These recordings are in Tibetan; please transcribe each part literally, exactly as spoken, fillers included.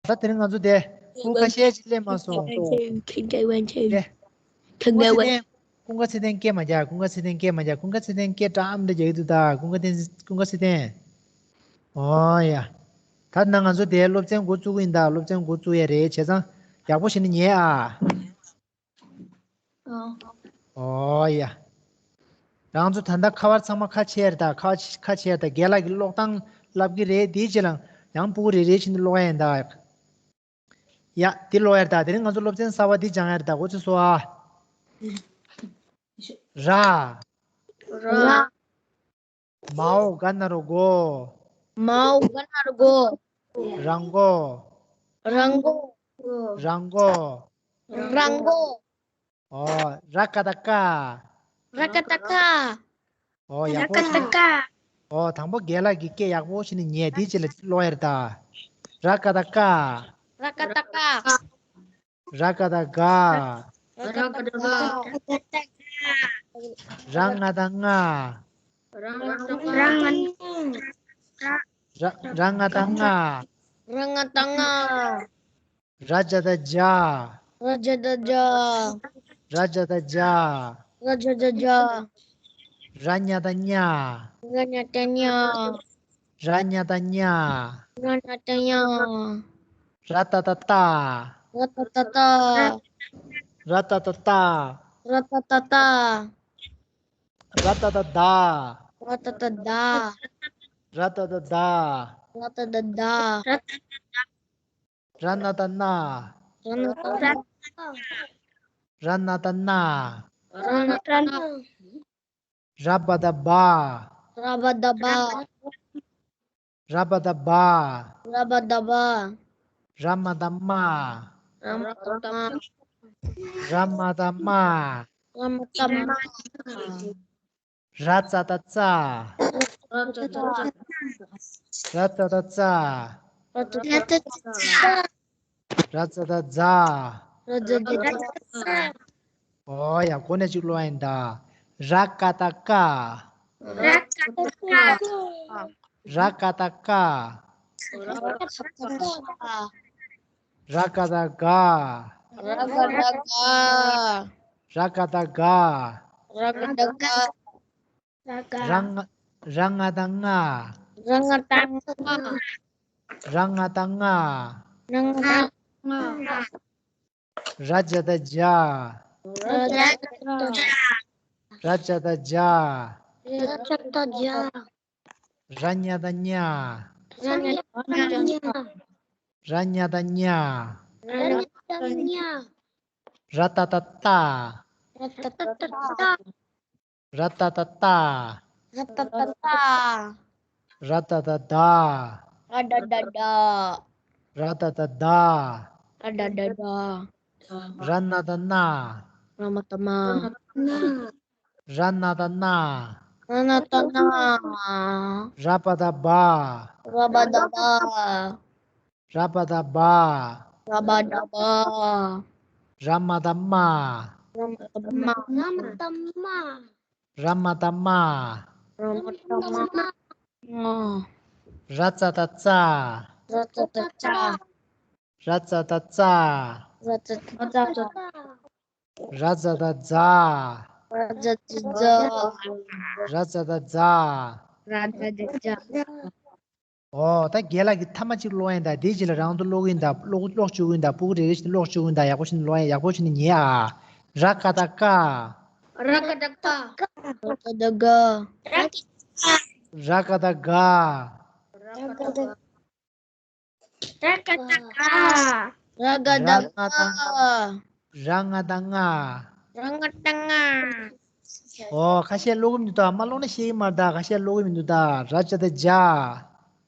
ད་དེ་རིང་ང་ཚོ་དེ་སྐུ་ཁ་ཤས་ཅིག་སླེབས་མ་སོང་། ཀུན་དགའ་ཚེ་བརྟན། ཀུན་དགའ་ཚེ་བརྟན་སྐད་མ་རྒྱག་ཀུན་དགའ་ཚེ་བརྟན་སྐད་བཀྲམ་འདྲ་རྒྱག་གི་འདུག་ད། ཀུན་དགའ་ཚེ་ཀུན་དགའ་ཚེ་བརྟན། ཨོ་ཡ། ད་ན་ང་ཚོ་དེ་སློབ་ཚན་འགོ་བཙུགས་ཀྱི་ཡིན་ད། སློབ་ཚན་འགོ་བཙུགས་ཡ་རེད། བྱས་ཙང་ཡག་པོ་བྱས་ནས་ཉན་ཨ། ཨོ་ཡ། རང་ཚོ་ད་ལྟ་ཁ་པར་ཚང་མ་ཁ་ཕྱེ་ཡ་རེད་ད། ཁ་ཁ་ཕྱེ་ཡ་རེད་ད། རྒན་ལགས་ཀྱིས་ཀློག་སྟངས་ལབ་ཀྱི་རེད། དེའི་རྗེས་ལ་ཡང་སྤུ་གུ་རེ་རེ་བྱས་ནས་ཀློག་ཡ་ཡིན་ད། ཡ། འདི་ཀློག་ཡ་རེད་ད། དེ་རིང་ང་ཚོ་སློབ་ཚན་གསར་པ་འདི་སྦྱང་ཡ་རེད་ད། འགོ་ཚུགས་སོ་ཨ། ར། ར། མའོ་ག་ན་རོ་མགོ། མའོ་ག་ན་རོ་མགོ། ར་མགོ། ར་མགོ། ར་མགོ། ར་མགོ། ཨོ། ར་ཀ་བཏགས་རྐ། ར་ཀ་བཏགས་རྐ། ཨོ། ཡག་པོ་བྱས། ར་ཀ་བཏགས་རྐ། ཨོ། དང་པོ་རྒན་ལགས་ཀྱིས་སྐད་ཡག་པོ་བྱས་ནས་ཉན། དེའི་རྗེས་ལ་ཀློག་ཡ་རེད་ད། ར་ཀ་བཏགས་རྐ། ར་ཀ་བཏགས་རྐ། ར་ཀ་བཏགས་རྐ། ར་ཀ་བཏགས་རྐ། ར་ང་བཏགས་རྔ། ར་ང་བཏགས་རྔ། ར་ར་ང་བཏགས་རྔ། ར་ང་བཏགས་རྔ། ར་ཇ་བཏགས་རྗ། ར་ཇ་བཏགས་རྗ། ར་ཇ་བཏགས་རྗ། ར་ཇ་བཏགས་རྗ། ར་ཉ་བཏགས་རྙ། ར་ཉ་བཏགས་རྙ། ར་ཉ་བཏགས་རྙ། ར་ཉ་བཏགས་རྙ། ར་ཏ་བཏགས་རྟ། ར་ཏ་བཏགས་རྟ། ར་ཏ་བཏགས་རྟ། ར་ཏ་བཏགས་རྟ། ར་ཏ་བཏགས་རྡ། ར་ཏ་བཏགས་རྡ། ར་ཏ་བཏགས་རྡ། ར་ཏ་བཏགས་རྡ། ར་ན་བཏགས་རྣ། ར་ན་བཏགས་རྣ། ར་ན་བཏགས་རྣ། ར་ན་བཏགས་རྣ། ར་བ་བཏགས་རྦ། ར་བ་བཏགས་རྦ། ར་བ་བཏགས་རྦ། ར་བ་བཏགས་རྦ། ར་མ་བཏགས་རྨ། ར་མ་བཏགས་རྨ། ར་མ་བཏགས་རྨ། ར་མ་བཏགས་རྨ། ར་ཙ་བཏགས་རྩ། ར་ཙ་བཏགས་རྩ། ར་ཙ་བཏགས་རྩ། ར་ཙ་བཏགས་རྩ། ར་ཙ་བཏགས་རྩ། ར་ཙ་བཏགས་རྩ། ཨོ་ཡ། གོ་ནས་ཅིག་ཀློག་ཡིན་ད། ར་ཀ་བཏགས་རྐ། ར་ཀ་བཏགས་རྐ། ར་ཀ་བཏགས་རྐ། ར་ཀ་བཏགས་རྐ། ར་ཀ་བཏགས་རྒ། ར་ཀ་བཏགས་རྒ། ར་ཀ་བཏགས་རྒ། ར་ཀ་བཏགས་རྒ། ར་ང་ར་ང་བཏགས་རྔ། ར་ང་བཏགས་རྔ། ར་ང་བཏགས་རྔ། ར་ང་བཏགས་རྔ། ར་ཇ་བཏགས་རྗ། ར་ཇ་བཏགས་རྗ། ར་ཇ་བཏགས་རྗ། ར་ཇ་བཏགས་རྗ། ར་ཉ་བཏགས་རྙ། ར་ཉ་བཏགས་རྙ། ར་ཉ་བཏགས་རྙ། ར་ཉ་བཏགས་རྙ། ར་ཏ་བཏགས་རྟ། ར་ཏ་བཏགས་རྟ། ར་ཏ་བཏགས་རྟ། ར་ཏ་བཏགས་རྟ། ར་ད་བཏགས་རྡ། ར་ད་བཏགས་རྡ། ར་ད་བཏགས་རྡ། ར་ད་བཏགས་རྡ། ར་ན་བཏགས་རྣ། ར་མ་བཏགས་རྣ། ར་ན་བཏགས་རྣ། ར་ན་བཏགས་རྣ། ར་བ་བཏགས་རྦ། ར་བ་བཏགས་རྦ། ར་བ་བཏགས་རྦ། ར་བ་བཏགས་རྦ། ར་མ་བཏགས་རྨ། ར་མ་བཏགས་རྨ། ར་མ་བཏགས་རྨ། ར་མ་བཏགས་རྨ། ར་མ་བཏགས་རྨ། ར་ཙ་བཏགས་རྩ། ར་ཙ་བཏགས་རྩ། ར་ཙ་བཏགས་རྩ། ར་ཙ་བཏགས་རྩ། ར་ཛ་བཏགས་ཛ། ར་ཛ་བཏགས་ཛ། ར་ཛ་བཏགས་ཛ། ར་ཛ་བཏགས་ཛ། ཨོ། ད་རྒན་ལགས་ཀྱིས་མཐའ་མ་གཅིག་ཀློག་ཡིན་ད། དེའི་རྗེས་ལ་རང་ཚོ་ཀློག་གི་ཡིན་ད། ཀློག་ཀློག་བཅུག་གི་ཡིན་ད། སྤུ་གུ་རེ་རེ་བཞིན་ཀློག་བཅུག་གི་ཡིན་ད། ཡག་པོ་བྱས་ནས་ཀློག་ཡ། ཡག་པོ་བྱས་ནས་ཉན་ཨ། ར་ཀ་བཏགས་རྐ། ར་ཀ་བཏགས་རྐ། ར་ཀ་བཏགས་རྐ། ར་ཀ་བཏགས་རྒ། ར་ཀ་བཏགས་ར་ཀ་བཏགས་རྒ། ར་ང་བཏགས་རྔ། ར་ང་བཏགས་རྔ། ར་ང་བཏགས་རྔ། ཨོ། ཁ་ཤས་ཀློག་གི་མི་འདུག་ད། མ་ཀློག་ན་ཤེས་ཀྱི་མ་རེད་ད། ཁ་ཤས་ཀློག་གི་མི་འདུག་ད། ར་ཇ་བཏགས་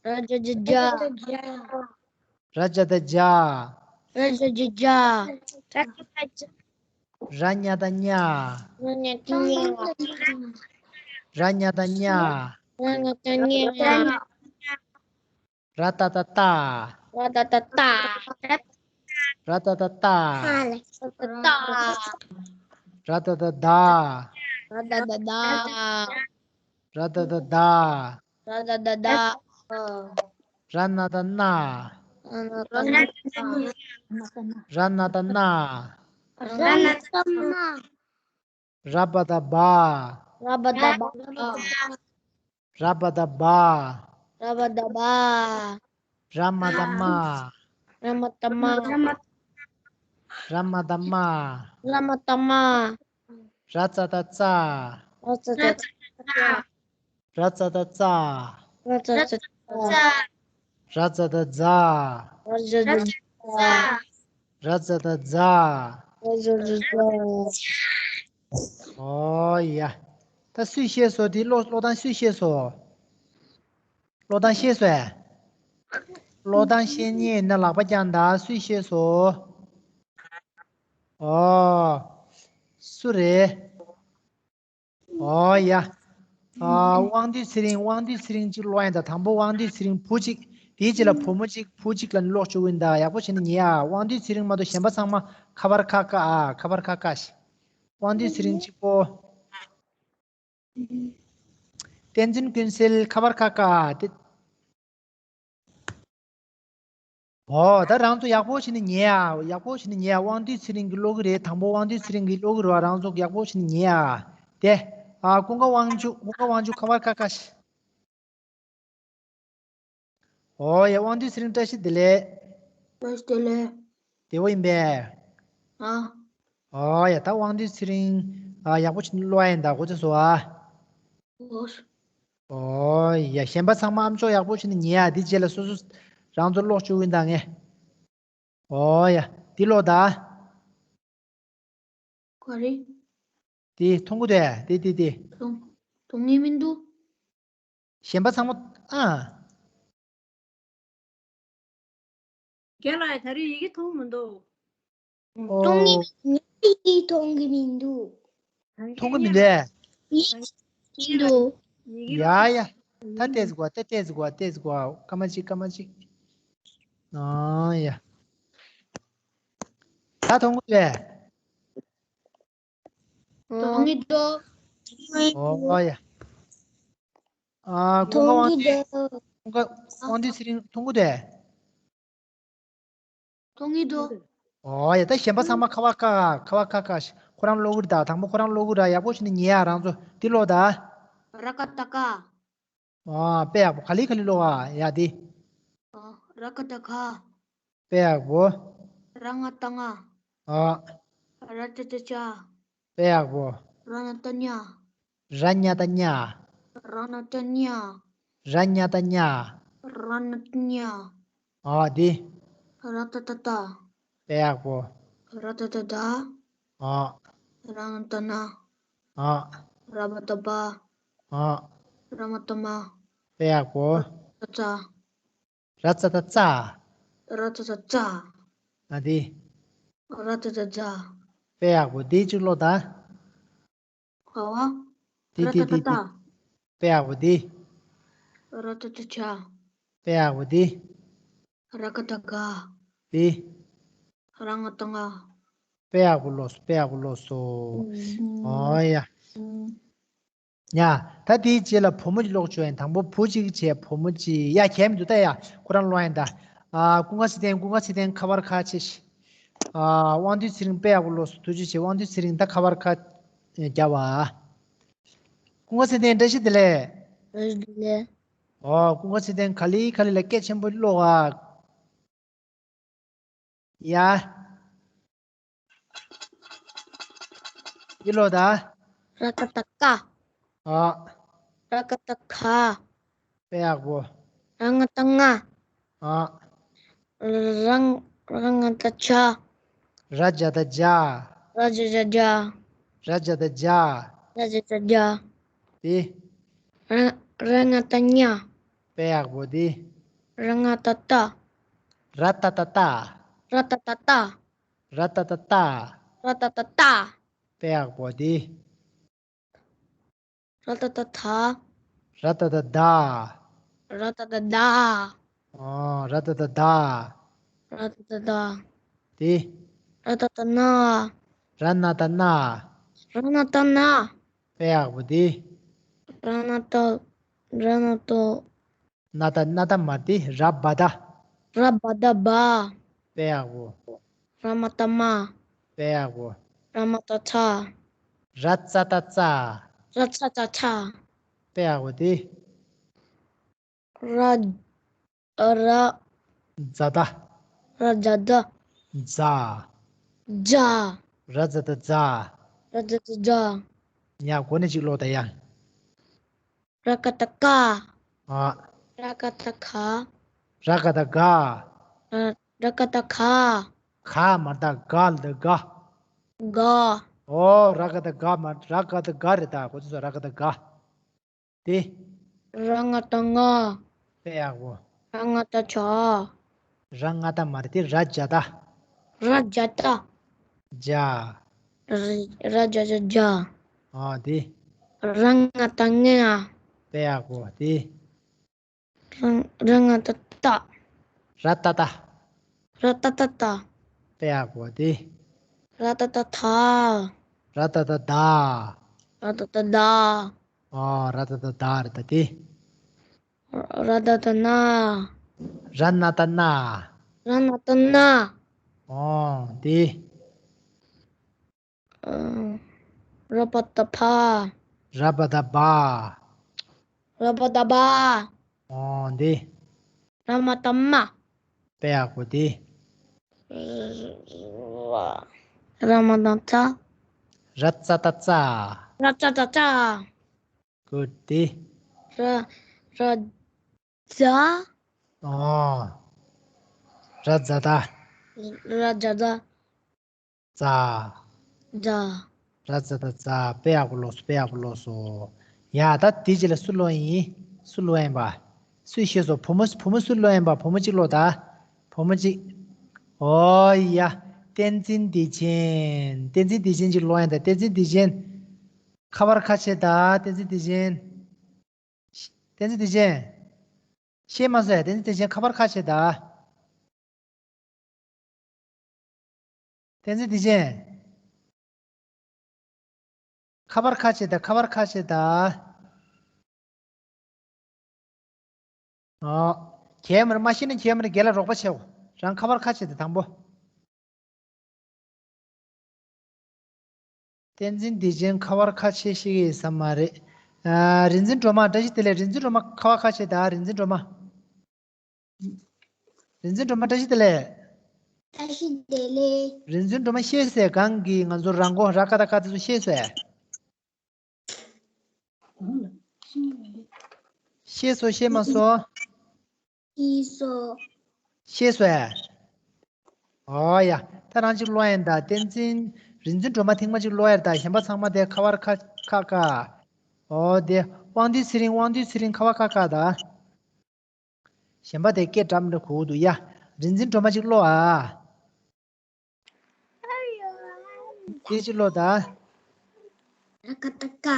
རྗ། ར་ཇ་བཏགས་རྗ། ར་ཇ་བཏགས་རྗ། ར་ཇ་བཏགས་རྗ། ར་ཉ་བཏགས་རྙ། ར་ཉ་བཏགས་རྙ། ར་ཉ་བཏགས་རྙ། ར་ཉ་བཏགས་རྙ། ར་ཏ་བཏགས་རྟ། ར་ཏ་བཏགས་རྟ། ར་ཏ་བཏགས་རྟ། ར་ཏ་བཏགས་རྟ། ར་ཏ་བཏགས་རྟ། ར་ཏ་བཏགས་རྟ། ར་ཏ་བཏགས་རྟ། ར་ཏ་བཏགས་རྟ། ར་ན་བཏགས་རྣ། ར་ན་ད་ན། ར་ན་ད་ན། ར་བ་ད་བ། ར་བ་ད་བ། ར་བ་ད་བ། ར་བ་ད་བ། ར་མ་ད་མ། ར་མ་ད་མ། ར་མ་ད་མ། ར་མ་ད་མ། ར་ཙ་ད་ཙ། ར་ཙ་ད་ཙ། ར་ཙ་ད་ཙ། ར་ཙ་ད་ཙ། ར་ཙ་ད་ཛ། ར་ཙ་ད་ཛ། ར་ཙ་ད་ཛ། ར་ཙ་ད་ཛ། ཨོ་ཡ། ད་སུས་ཤེས་སོང་། དེ་ཀློག་ཀློག་སྟངས་སུས་ཤེས་སོང་། ཀློག་སྟངས་ཤེས་སོང་ཨེ། ཀློག་སྟངས་ཤེས་མཁན་ཡིན་ན་ལག་པ་བརྐྱངས་དང་། སུས་ཤེས་སོང་། ཨོ། སུ་རེད། ཨོ་ཡ། ཨ། དབང་འདུས་ཚེ་རིང་། དབང་འདུས་ཚེ་རིང་གཅིག་ཀློག་ཡིན་ད། དང་པོ་དབང་འདུས་ཚེ་རིང་བུ་གཅིག་དེའི་རྗེས་ལ་བུ་མོ་གཅིག་བུ་གཅིག་ལ་ཀློག་བཅུག་ཡིན་ད། ཡག་པོ་བྱས་ནས་ཉན་ཨ། དབང་འདུས་ཚེ་རིང་མ་གཏོགས་གཞན་པ་ཚང་མ་ཁ་བར་ཁ་ཀ་ཨ། ཁ་བར་ཁ་ཀ་ཞིག་དབང་འདུས་ཚེ་རིང་གཅིག་པོ། བསྟན་འཛིན་ཀུན་གསལ་ཁ་བར་ཁ་ཀ་ཨ། དེ། ཨོ། ད་རང་ཚོ་ཡག་པོ་བྱས་ནས་ཉན་ཨ། ཡག་པོ་བྱས་ནས་ཉན་ཨ། དབང་འདུས་ཚེ་རིང་གིས་ཀློག་གི་རེད། དང་པོ་དབང་འདུས་ཚེ་རིང་གིས་ཀློག་གི་རེད་བ། རང་ཚོ་ཡག་པོ་བྱས་ནས་ཉན་ཨ། དེ། ཨ། ཀུན་དགའ་དབང་ཕྱུག་ཀུན་དགའ་དབང་ཕྱུག་ཁ་བར་ཁ་ཀ་ཞིག་ཨོ་ཡ། དབང་འདུས་ཚེ་རིང་བཀྲ་ཤིས་བདེ་ལེགས། བཀྲ་ཤིས་བདེ་ལེགས། བདེ་པོ་ཡིན་པས། ཨ། ཨོ་ཡ། ད་དབང་འདུས་ཚེ་རིང་། ཨ། ཡག་པོ་བྱས་ནས་ཀློག་ཡ་ཡིན་ད། གོ་ཚོད་སོང་ཨ། ཨོ། ཨོ་ཡ། གཞན་པ་ཚང་མ་ཨ་མཆོག་ཡག་པོ་བྱས་ནས་ཉན་ཡ། དེ་རྗེས་ལ་སོ་སོ་རང་ཚོ་ཀློག་བཅུག་གིན་ད་ངས། ཨོ་ཡ། འདི་ཀློག་ད། ག་རེ། འདི་མཐོང་གི་འདུག་ཨེ། འདི་འདི་འདི། མཐོང་། མཐོང་གི་མི་འདུག་གཞན་པ་ཚང་མ་ཨ། རྒན་ལགས་ད་རེས་ཡི་གེ་མཐོང་མི་འདུག་ཨོ། མཐོང་གི་མི་འདུག་མཐོང་གི་མི་འདུག་མི་འདུག་ཡ་ཡ། ད་ལྟས་གོ་ད་ལྟས་གོ་ལྟས་གོ་སྐར་མ་གཅིག་སྐར་མ་གཅིག་ཨ་ཡ། ད་མཐོང་གི་འདུག་མཐོང་གི་འདུག་ཨོ་ཡ། ཨ། ཀུན་དགའ་དབང་འདུས། ཀུན་དགའ་དབང་འདུས་ཚེ་རིང་མཐོང་གི་འདུག་མཐོང་གི་འདུག་ཨོ་ཡ། ད་གཞན་པ་ཚང་མ་ཁ་བ་ཀ་ཁ་བ་ཀ་ཁ་ཁོ་རང་ཀློག་གི་རེད་ད། དང་པོ་ཁོ་རང་ཀློག་གི་རེད། ཡག་པོ་བྱས་ནས་ཉན་ཡ། རང་ཚོ་འདི་ཀློག་ད། ར་ཀ་ཏ་ཀ་ཨ། དཔེ་ཡག་པོ། ག་ལེ་ག་ལེ་ཀློག་ཨ། ཡ་དེ། ཨ། ར་ཀ་ཏ་ཁ་དཔེ་ཡག་པོ། ར་ང་ཏ་ང་ཨ། ར་ཏ་ཏ་ཅ་དཔེ་ཡག་པོ། ར་ན་ཏ་ཉ་ར་ཉ་ཏ་ཉ་ར་ན་ཏ་ཉ་ར་ཉ་ཏ་ཉ་ར་ན་ཏ་ཉ་ཨ། དེ། ར་ཏ་ཏ་ཏ་དཔེ་ཡག་པོ། ར་ཏ་ཏ་ཏ་ཨ། ར་ན་ཏ་ན་ཨ། ར་བ་ཏ་བ་ཨ། ར་མ་ཏ་མ་དཔེ་ཡག་པོ། ཏ་ཙ་ར་ཙ་ད་ཙ། ར་ཙ་ད་ཙ། ཨ་དེ། ར་ཙ་ད་ཙ། དཔེ་ཡག་པོ། དེ་གཅིག་ཀློག་ད། ག་བ། དེ་ར་དེ་ཙ་ད་དེ་ཙ། དེ། དཔེ་ཡག་པོ་དེ། ར་ཙ་ད་ཙ། དཔེ་ཡག་པོ་དེ། ར་ག་ད་ག་དེ། ར་ང་ད་ང་། དཔེ་ཡག་པོ་ཀློག་སོང་། དཔེ་ཡག་པོ་ཀློག་སོང་། ཨོ་ཡ། ཡ། ད་དེའི་རྗེས་ལ་བུ་མོ་གཅིག་ཀློག་བཅུག་ཡིན། དང་པོ་བུ་གཅིག་བྱས་བུ་མོ་གཅིག་ཡ་གལ་མི་འདུག་ད་ཡ་ཁོ་རང་ཀློག་ཡིན་ད། ཨ། ཀུན་དགའ་ཚེ་བརྟན། ཀུན་དགའ་ཚེ་བརྟན་ཁ་པར་ཁ་ཆེ་ཤི། ཨ། དབང་འདུས་ཚེ་རིང་དཔེ་ཡག་པོ་ཀློག་སོང་། ཐུགས་རྗེ་ཆེ། དབང་འདུས་ཚེ་རིང་ད་ཁ་པར་ཁ་རྒྱབ་ཨ། ཀུན་དགའ་ཚེ་བརྟན་བཀྲ་ཤིས་བདེ་ལེགས། བཀྲ་ཤིས་བདེ་ལེགས། ཨོ། ཀུན་དགའ་ཚེ་བརྟན་ག་ལེ་ག་ལེ་ལ་སྐད་ཆེན་པོ་ཀློག་ཨ། ཡ། འདི་ཀློག་ད། ར་ཀ་ཏ་ཀ་ཨ། ར་ཀ་ཏ་ཁ་དཔེ་ཡག་པོ། ར་ང་ཏ་ང་། ཨ། ར་ང་ཏ་ཆ། ར་ཇ་ད་ཇ། ར་ཇ་ཇ་ཇ། ར་ཇ་ད་ཇ། ར་ཇ་ཇ་ཇ། དེ། ར་ར་ང་ཏ་ཉ། དཔེ་ཡག་པོ་དེ། ར་ང་ཏ་ཏ། ར་ཏ་ཏ་ཏ། ར་ཏ་ཏ་ཏ། ར་ཏ་ཏ་ཏ། ར་ཏ་ཏ་ཏ། དཔེ་ཡག་པོ་དེ། ར་ཏ་ཏ་ཐ། ར་ཏ་ཏ་ད། ར་ཏ་ཏ་ད། ཨོ། ར་ཏ་ཏ་ད། ར་ཏ་ཏ་ད། དེ། ར་ཏ་ཏ་ན། ར་ན་ཏ་ན། ར་ན་ཏ་ན། དཔེ་ཡག་པོ་དེ། ར་ན་ཏ། ར་ན་ཏ། ན་ཏ་ན་ཏ་མ་དེ་ར་བ་ད། ར་བ་ད་བ། དཔེ་ཡག་པོ། ར་མ་ད་མ། དཔེ་ཡག་པོ། ར་མ་ད་ཚ། ར་ཙ་ད་ཙ། ར་ཚ་ད་ཚ། དཔེ་ཡག་པོ་དེ། ར། ར། ཛ་ད། ར་ཛ་ད། ཛ། ཛ། ར་ཛ་ད་ཛ། ར་ཛ་ད་ཛ། ཡ་གོ་ནས་ཅིག་ཀློག་ད་ཡ། ར་ཀ་ད་ཀ། ཨ། ར་ཀ་ད་ཁ། ར་ཀ་ད་ག། ཨ། ར་ཀ་ད་ག། ག་མ་རེད་ད། ག་ལ་ད་ག། ག། ཨོ་ར་ཀ་ད་ག་མ། ར་ཀ་ད་ག་རེད་ད། གོ་ཚོད་སོང་། ར་ཀ་ད་ག། དེ། ར་ང་ད་ང་། དཔེ་ཡག་པོ། ར་ང་ད་ཇ། ར་ང་ད་མ་རེད་དེ། ར་ཇ་ད། ར་ཇ་ད། ཇ། ར་ཇ་ཇ་ཇ། ཨ་དེ། ར་ང་ད་ང་། དཔེ་ཡག་པོ་དེ། ར་ང་ད་ཏ། ར་ཏ་ཏ། ར་ཏ་ཏ་ཏ། དཔེ་ཡག་པོ་དེ། ར་ཏ་ཏ་ཐ། ར་ཏ་ཏ་ད། ར་ཏ་ཏ་ད། ཨོ་ར་ཏ་ཏ་ད་རེད་ད་དེ། ར་ཏ་ཏ་ན། ར་ན་ཏ་ན། ར་ན་ཏ་ན། ཨོ་དེ། ར་བ་ད་བ། ར་བ་ད་བ། ར་བ་ད་བ། ཨོ་འདི། ར་མ་ད་མ། དཔེ་ཡག་པོ་འདི། ར་མ་ད་ཙ། ར་ཙ་ད་ཙ། ར་ཙ་ད་ཙ། གུཌ། འདི། ར། ར། ཛ། ཨོ། ར་ཛ་ད། ར་ཛ་ད། ཛ། ཛ། ར་ཛ་ད་ཛ། དཔེ་ཡག་པོ་ཀློག་སོང་། དཔེ་ཡག་པོ་ཀློག་སོང་། ཡ་ད་དེ་རྗེས་ལ་སུ་ཀློག་ཡིན། སུ་ཀློག་ཡིན་པ། སུས་ཤེས་སོང་། བུ་མོ་བུ་མོ་སུ་ཀློག་ཡིན་པ། བུ་མོ་གཅིག་ཀློག་ད། བུ་མོ་གཅིག་ཨོ་ཡ། བསྟན་འཛིན་བདེ་ཆེན། བསྟན་འཛིན་བདེ་ཆེན་གཅིག་ཀློག་ཡིན་ད། བསྟན་འཛིན་བདེ་ཆེན། ཁ་པར་ཁ་ཕྱེ་ད། བསྟན་འཛིན་བདེ་ཆེན། བསྟན་འཛིན་བདེ་ཆེན། ཤེས་མ་སོང་ཡ། བསྟན་འཛིན་བདེ་ཆེན་ཁ་པར་ཁ་ཕྱེ་ད། བསྟན་འཛིན་བདེ་ཆེན། ཁ་པར་ཁ་ཕྱེ་ད། ཁ་པར་ཁ་ཕྱེ་ད། ཨོ། ཁྱེད་མར་མ་ཤེས་ན་ཁྱེད་མར་རྒན་ལ་རོགས་པ་བྱེད་འོ། རང་ཁ་པར་ཁ་ཕྱེ་ད་དང་པོ། བསྟན་འཛིན་བདེ་ཆེན་ཁ་པར་ཁ་ཕྱེ་ཤེས་ཀྱི་ཡོད་ས་མ་རེད། ཨ། རིག་འཛིན་སྒྲོལ་མ་བཀྲ་ཤིས་བདེ་ལེགས། རིག་འཛིན་སྒྲོལ་མ་ཁ་པར་ཁ་ཕྱེ་ད། རིག་འཛིན་སྒྲོལ་མ། རིག་འཛིན་སྒྲོལ་མ་བཀྲ་ཤིས་བདེ་ལེགས། བཀྲ་ཤིས་བདེ་ལེགས། རིག་འཛིན་སྒྲོལ་མ་ཤེས་སོང་། གང་གི་ང་ཚོ་རང་མགོ་ར་ཀ་ད་ཀ་དེ་ཚོ་ཤེས་སོང་། ཤེས་སོང་། ཤེས་མ་སོང་། ཤེས་སོང་། ཤེས་སོང་། ཨོ་ཡ། ད་རང་གཅིག་ཀློག་ཡིན་ད། བསྟན་འཛིན། རིག་འཛིན་སྒྲོལ་མ་ཐེངས་མ་གཅིག་ཀློག་ཡིན་ད། གཞན་པ་ཚང་མ་དེ་ཁ་པར་ཁ་ཁ་ཁ། ཨོ་དེ། དབང་འདུས་ཚེ་རིང་། དབང་འདུས་ཚེ་རིང་ཁ་པར་ཁ་ཁ་ད། གཞན་པ་དེ་སྐད་གྲགས་མི་འདྲ་གོ་གི་འདུག་ཡ། རིག་འཛིན་སྒྲོལ་མ་གཅིག་ཀློག་ཨ། དེ་གཅིག་ཀློག་ད། ར་ཀ་ད་ཀ།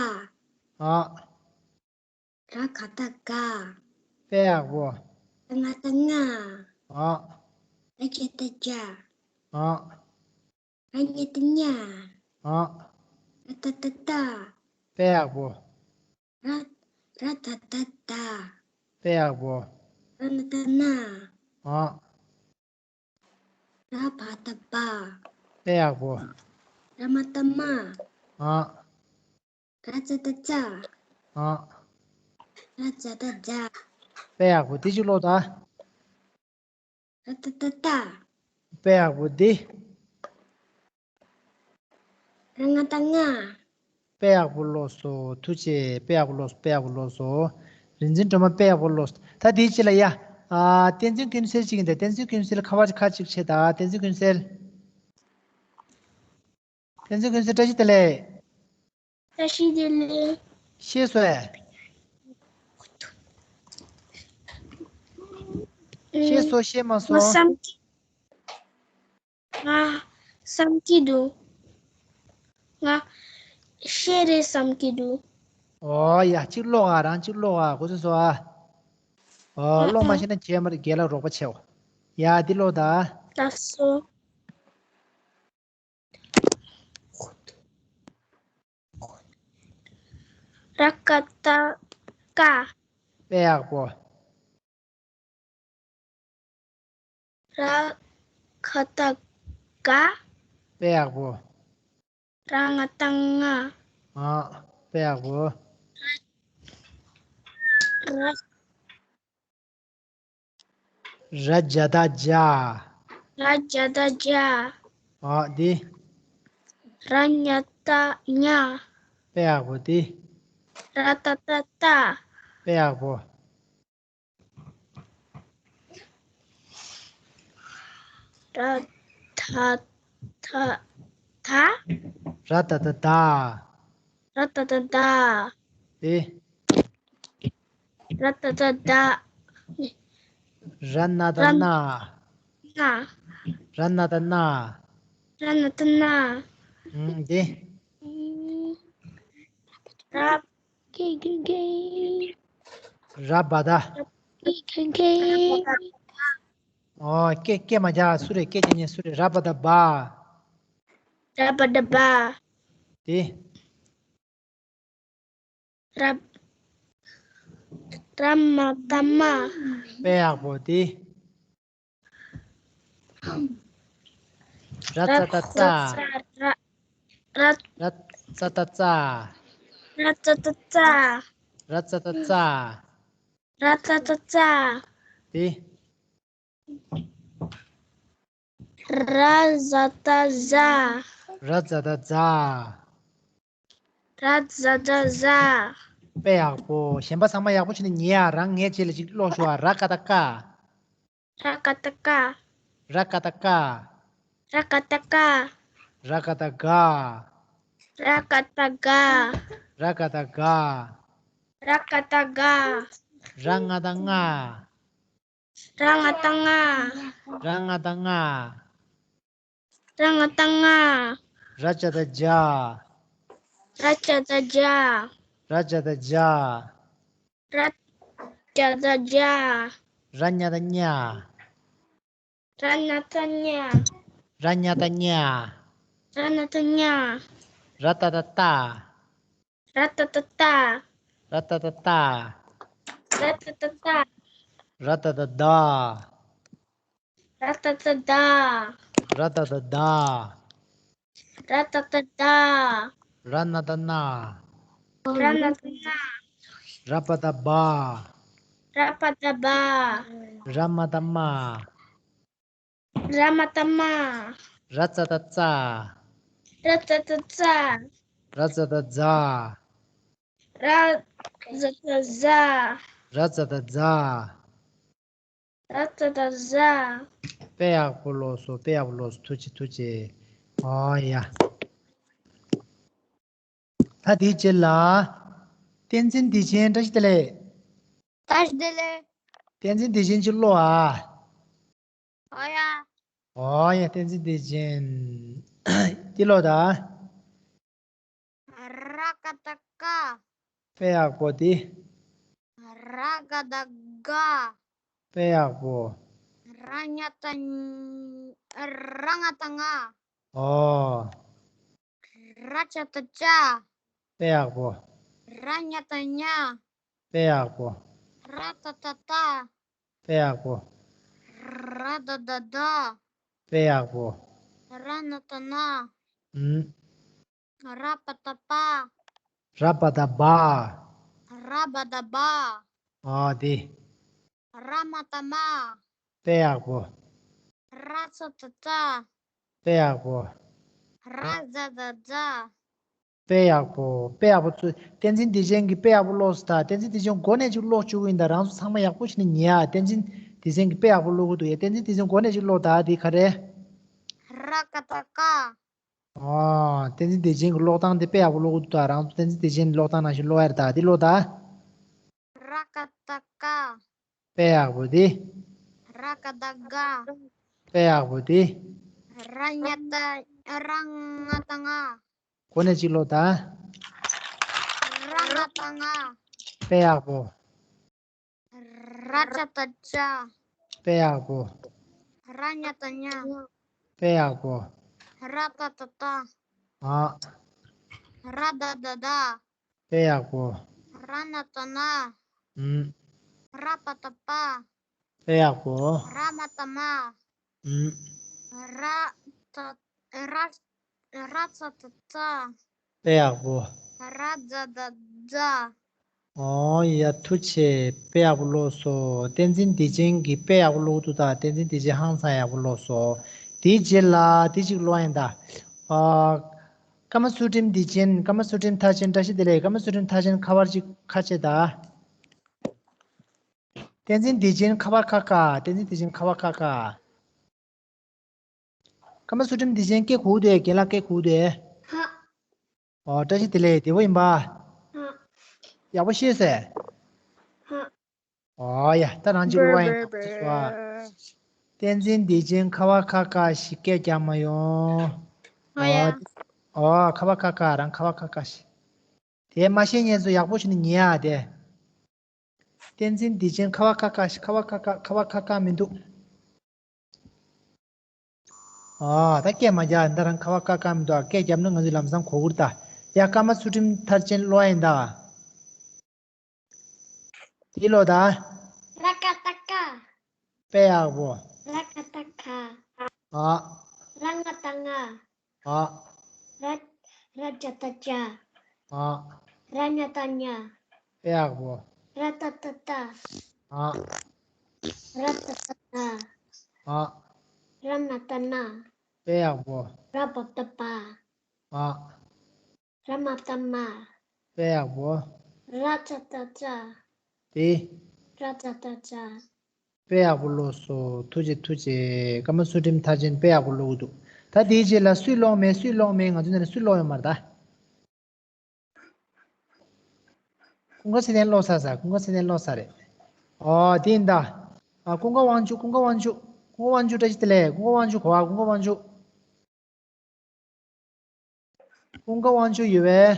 ཨ། ར་ག་ད་ག། དཔེ་ཡག་པོ། ར་ང་ད་ང་། ཨ། ར་ཇ་ད་ཇ། ཨ། ར་ཉ་ད་ཉ། ཨ། ར་ཏ་ད་ཏ། དཔེ་ཡག་པོ། ར། ར་ད་ད་ད། དཔེ་ཡག་པོ། ར་ན་ད་ན། ཨ། ར་བ་ད་བ། དཔེ་ཡག་པོ། ར་མ་ད་མ། ཨ། ར་ཙ་ད་ཙ། ཨ། ར་ཛ་ད་ཛ། དཔེ་ཡག་པོ། དེ་གཅིག་ཀློག་ད། ར་ཏ་ད་ཏ། དཔེ་ཡག་པོ་འདི། ར་ང་ད་ང་། དཔེ་ཡག་པོ་ཀློག་སོང་། ཐུགས་རྗེ་ཆེ། དཔེ་ཡག་པོ་ཀློག་སོང་། དཔེ་ཡག་པོ་ཀློག་སོང་། རིག་འཛིན་སྒྲོལ་མ་དཔེ་ཡག་པོ་ཀློག་སོང་། ད་དེའི་རྗེས་ལ་ཡ། ཨ། བསྟན་འཛིན་ཀུན་གསལ་གཅིག་ཡིན་ད། བསྟན་འཛིན་ཀུན་གསལ་ཁ་པར་ཁ་གཅིག་ཕྱེ་ད། བསྟན་འཛིན་ཀུན་གསལ། བསྟན་འཛིན་ཀུན་གསལ་བཀྲ་ཤིས་བདེ་ལེགས། བཀྲ་ཤིས་བདེ་ལེགས། ཤེས་སོང་ཨེ། ཤེས་སོང་། ཤེས་མ་སོང་། ང་བསམ་གྱི། ང་བསམ་གྱི་འདུག་ང་ཤེས་རེད་བསམ་གྱི་འདུག་ཨོ་ཡ། གཅིག་ཀློག་ཨ། རང་གཅིག་ཀློག་ཨ། གོ་ཚོད་སོང་ཨ། ཨོ། ཨ། ཀློག་མ་ཨ། ཤེས་ན་རྗེས་མར་རྒན་ལགས་རོགས་པ་བྱེད་འོ། ཡ། འདི་ཀློག་ད། ལགས་སོ། ར་ཀ་ཏ་ཀ། དཔེ་ཡག་པོ། ར་ག་བཏགས་རྒ། དཔེ་ཡག་པོ། ར་ང་བཏགས་རྔ། ཨ། དཔེ་ཡག་པོ། ར། ར་ཇ་བཏགས་རྗ། ར་ཇ་བཏགས་རྗ། ཨ། འདི། ར་ཉ་བཏགས་རྙ། དཔེ་ཡག་པོ། འདི། ར་ཏ་བཏགས་རྟ། དཔེ་ཡག་པོ། ར་ད་ད་ད། ར་ད་ད་ད། ར་ད་ད་ད། དེ། ར་ད་ད་ད། ར་ན་ད་ན། ན། ར་ན་ད་ན། ར་ན་ད་ན། ཨུམ། དེ། ར། ཀེ་ཀེ་ཀེ། ར་བ་ད། ཀེ་ཀེ་ཀེ། ཨོ། ཀེ་ཀེ་མ་རྒྱག་སུ་རེད། ཀེ་ཀེ་ཉན་སུ་རེད། ར་བ་ད་བ། ར་བ་ད་བ། དེ། ར། ར་མ་བཏགས་རྨ། དཔེ་ཡག་པོ། དེ། ར་ཙ་བཏགས་རྩ། ར། ར། ར་ཙ་བཏགས་རྩ། ར་ཙ་བཏགས་རྩ། ར་ཙ་བཏགས་རྩ། ར་ཙ་བཏགས་རྩ། དེ། ར་ཛ་བཏགས་རྫ། ར་ཛ་བཏགས་རྫ། ར་ཛ་བཏགས་རྫ། དཔེ་ཡག་པོ། གཞན་པ་ཚང་མ་ཡག་པོ་བྱས་ནས་ཉན་ཡ། རང་ངའི་རྗེས་ལ་ཅིག་ཀློག་ཤོག་ཨ། ར་ཀ་བཏགས་རྐ། ར་ཀ་བཏགས་རྐ། ར་ཀ་བཏགས་རྐ། ར་ཀ་བཏགས་རྐ། ར་ཀ་བཏགས་རྒ། ར་ཀ་བཏགས་རྒ། ར་ཀ་བཏགས་རྒ། ར་ང་བཏགས་རྔ། ར་ང་བཏགས་རྔ། ར་ང་བཏགས་རྔ། ར་ང་བཏགས་རྔ། ར་ཇ་བཏགས་རྗ། ར་ཇ་བཏགས་རྗ། ར་ཇ་བཏགས་རྗ། ར་ཇ་བཏགས་རྗ། ར་ཉ་བཏགས་རྙ། ར་ཉ་བཏགས་རྙ། ར་ཉ་བཏགས་རྙ། ར་ཉ་བཏགས་རྙ། ར་ཏ་བཏགས་རྟ། ར་ཏ་བཏགས་རྟ། ར་ཏ་བཏགས་རྟ། ར་ཏ་བཏགས་རྟ། ར་ཏ་བཏགས་རྟ། ར་ཏ་བཏགས་རྟ། ར་ཏ་བཏགས་རྟ། ར་ཏ་བཏགས་རྟ། ར་ན་བཏགས་རྣ། ར་ན་བཏགས་རྣ། ར་བ་བཏགས་རྦ། ར་བ་བཏགས་རྦ། ར་མ་བཏགས་རྨ། ར་མ་བཏགས་རྨ། ར་ཙ་བཏགས་རྩ། ར་ཙ་བཏགས་རྩ། ར་ཛ་བཏགས་རྫ། ར་ཛ་བཏགས་རྫ། ར་ཙ་བཏགས་རྫ། ར་ཙ་བཏགས་རྫ། དཔེ་ཡག་པོ་ཀློག་སོང་། དཔེ་ཡག་པོ་ཀློག་སོང་། ཐུགས་རྗེ་ཆེ། ཐུགས་རྗེ་ཆེ། ཨོ་ཡ། ད་དེའི་རྗེས་ལ། བསྟན་འཛིན་བདེ་ཆེན། བཀྲ་ཤིས་བདེ་ལེགས། བཀྲ་ཤིས་བདེ་ལེགས། བསྟན་འཛིན་བདེ་ཆེན་གྱིས་ཀློག་ཨ། ཨོ་ཡ། ཨོ་ཡ། བསྟན་འཛིན་བདེ་ཆེན། འདི་ཀློག་ད། ར་ཀ་བཏགས་རྐ། དཔེ་ཡག་པོ། དེ། ར་ག་བཏགས་རྒ། དཔེ་ཡག་པོ། ར་ཉ་བཏགས་ར་ང་བཏགས་རྔ། ཨོ། ར་ཅ་བཏགས་རྕ། དཔེ་ཡག་པོ། ར་ཉ་བཏགས་རྙ། དཔེ་ཡག་པོ། ར་ཏ་བཏགས་རྟ། དཔེ་ཡག་པོ། ར་ད་བཏགས་རྡ། དཔེ་ཡག་པོ། ར་ན་བཏགས་རྣ། ཨུམ། ར་བ་བཏགས་རྦ། ར་བ་བཏགས་རྦ། ར་བ་བཏགས་རྦ། ཨོ་དེ། ར་མ་བཏགས་རྨ། དཔེ་ཡག་པོ། ར་ཙ་བཏགས་རྩ། དཔེ་ཡག་པོ། ར་ཛ་བཏགས་རྫ། དཔེ་ཡག་པོ། དཔེ་ཡག་པོ་ཚུལ། བསྟན་འཛིན་བདེ་ཆེན་གྱིས་དཔེ་ཡག་པོ་ཀློག་སོང་། ད་བསྟན་འཛིན་བདེ་ཆེན་མགོ་ནས་ཅིག་ཀློག་བཅུག་གི་ཡིན། ད་རང་ཚོ་ཚང་མ་ཡག་པོ་བྱས་ནས་ཉན་ཨ། བསྟན་འཛིན་བདེ་ཆེན་གྱིས་དཔེ་ཡག་པོ་ཀློག་གི་འདུག་ཡ། བསྟན་འཛིན་བདེ་ཆེན་མགོ་ནས་ཅིག་ཀློག་ད། དེ་ག་རེ། ར་ཀ་བཏགས་རྐ། ཨོ། བསྟན་འཛིན་བདེ་ཆེན་གྱི་ཀློག་སྟངས་དེ་དཔེ་ཡག་པོ་ཀློག་གི་འདུག་ད་རང་ཚོ་བསྟན་འཛིན་བདེ་ཆེན་གྱི་ཀློག་སྟངས་ནང་བཞིན་ཀློག་ཡ་རེད། ད་དེ་ཀློག་ད། ར་ཀ་བཏགས་རྐ། དཔེ་ཡག་པོ་དེ། ར་ག་བཏགས་རྒ། དཔེ་ཡག་པོ་དེ། ར་ཉ་བཏགས་ར་ང་བཏགས་རྔ། གོ་ནས་གཅིག་ཀློག་དང་། ར་ང་བཏགས་རྔ། དཔེ་ཡག་པོ། ར་ཅ་བཏགས་རྕ། དཔེ་ཡག་པོ། ར་ཉ་བཏགས་རྙ། དཔེ་ཡག་པོ། ར་ཏ་བཏགས་རྟ། ཨ། ར་ད་བཏགས་རྡ། དཔེ་ཡག་པོ། ར་ན་བཏགས་རྣ། ཨུམ། ར་བ་བཏགས་རྦ། དཔེ་ཡག་པོ། ར་མ་བཏགས་རྨ། ཨུམ། ར་ཙ་ར་ར་ཙ་ད་ཙ། དཔེ་ཡག་པོ། ར་ཛ་ད་ཛ། ཨོ་ཡ། ཐུགས་རྗེ་ཆེ། དཔེ་ཡག་པོ་ཀློག་སོང་། བསྟན་འཛིན་བདེ་ཆེན་གྱིས་དཔེ་ཡག་པོ་ཀློག་འདུག་ད། བསྟན་འཛིན་བདེ་ཆེན་ཧང་སང་ཡག་པོ་ཀློག་སོང་། དེའི་རྗེས་ལ་དེ་གཅིག་ཀློག་ཡིན་ད། ཨ། ཀ་མ་སུ་ཏྲིམ་བདེ་ཆེན། ཀ་མ་སུ་ཏྲིམ་མཐར་ཕྱིན། བཀྲ་ཤིས་བདེ་ལེགས། ཀ་མ་སུ་ཏྲིམ་མཐར་ཕྱིན་ཁ་པར་གཅིག་ཁ་ཕྱེ་ད། བསྟན་འཛིན་བདེ་ཆེན་ཁ་བ་ཁ་ཁ། བསྟན་འཛིན་བདེ་ཆེན་ཁ་བ་ཁ་ཁ། ཀ་མ་སུ་ཏྲིམ་བདེ་ཆེན་སྐད་གོ་གི་འདུག་རྒན་ལགས་སྐད་གོ་གི་འདུག་ཧ། ཨོ། བཀྲ་ཤིས་བདེ་ལེགས། བདེ་པོ་ཡིན་པ། ཧ། ཡག་པོ་ཤེས་སོང་། ཧ། ཨོ་ཡ། ད་རང་གཅིག་ཀློག་ཡིན་ད། བསྟན་འཛིན་བདེ་ཆེན་ཁ་བ་ཁ་ཁ་ཞིག་སྐད་རྒྱག་མ་ཡོང་། ཨོ་ཡ། ཨོ། ཁ་བ་ཁ་ཁ། རང་ཁ་བ་ཁ་ཁ་ཞིག་དེ་མ་ཤེས་མཁན་ཚོ་ཡག་པོ་ཞིག་ནས་ཉན་ཡ་དེ། བསྟན་འཛིན་བདེ་ཆེན་ཁ་བ་ཁ་ཁ་ཞིག་ཁ་བ་ཁ་ཁ། ཁ་བ་ཁ་ཁ་མི་འདུག་ཨ། ད་སྐད་མ་རྒྱག་ད་རང་ཁ་བ་ཁ་ཁ་མི་འདུག་སྐད་རྒྱབ་ན་ང་ཚོས་ལམ་སང་གོ་གི་རེད་ད། ཡ། ཀ་མ་སུ་ཏྲིམ་མཐར་ཕྱིན་ཀློག་ཡིན་ད། དེ་ཀློག་ད། ར་ཀ་ཏ་ཀ། དཔེ་ཡག་པོ། ར་ཀ་ཏ་ཀ། ཨ། ར་ང་ཏ་ང་། ཨ། ར་ར་ཅ་ཏ་ཅ། ཨ། ར་ཉ་ཏ་ཉ། དཔེ་ཡག་པོ། ར་ཏ་ཏ་ཏ། ཨ། ར་ཏ་ཏ་ཏ། ཨ། ར་ན་ཏ་ན། དཔེ་ཡག་པོ། ར་པ་ཏ་པ། ཨ། ར་མ་པ་ཏ་མ། དཔེ་ཡག་པོ། ར་ཙ་ཏ་ཙ། དེ། ར་ཙ་ཏ་ཙ། དཔེ་ཡག་པོ་ཀློག་སོང་། ཐུགས་རྗེ་ཆེ། ཐུགས་རྗེ་ཆེ། ཀ་མ་སུ་ཏྲིམ་མཐར་ཕྱིན་དཔེ་ཡག་པོ་ཀློག་གི་འདུག་ད་དེའི་རྗེས་ལ་སུས་ཀློག་མེད། སུས་ཀློག་མེད། ང་ཚོ་འདི་ནས་སུས་ཀློག་ཡོད་མ་རེད་ད། ཀུན་དགའ་ཚེ་བརྟན་ཀློག་ཚར་ས། ཀུན་དགའ་ཚེ་བརྟན་ཀློག་ཚར་རེད། ཨོ། དེ་ཡིན་ད། ཨ། ཀུན་དགའ་དབང་ཕྱུག་ཀུན་དགའ་དབང་ཕྱུག་ཀུན་དགའ་དབང་ཕྱུག་བཀྲ་ཤིས་བདེ་ལེགས། ཀུན་དགའ་དབང་ཕྱུག་གོ་བ། ཀུན་དགའ་དབང་ཕྱུག་ཀུན་དགའ་དབང་ཕྱུག་ཡོད་པས།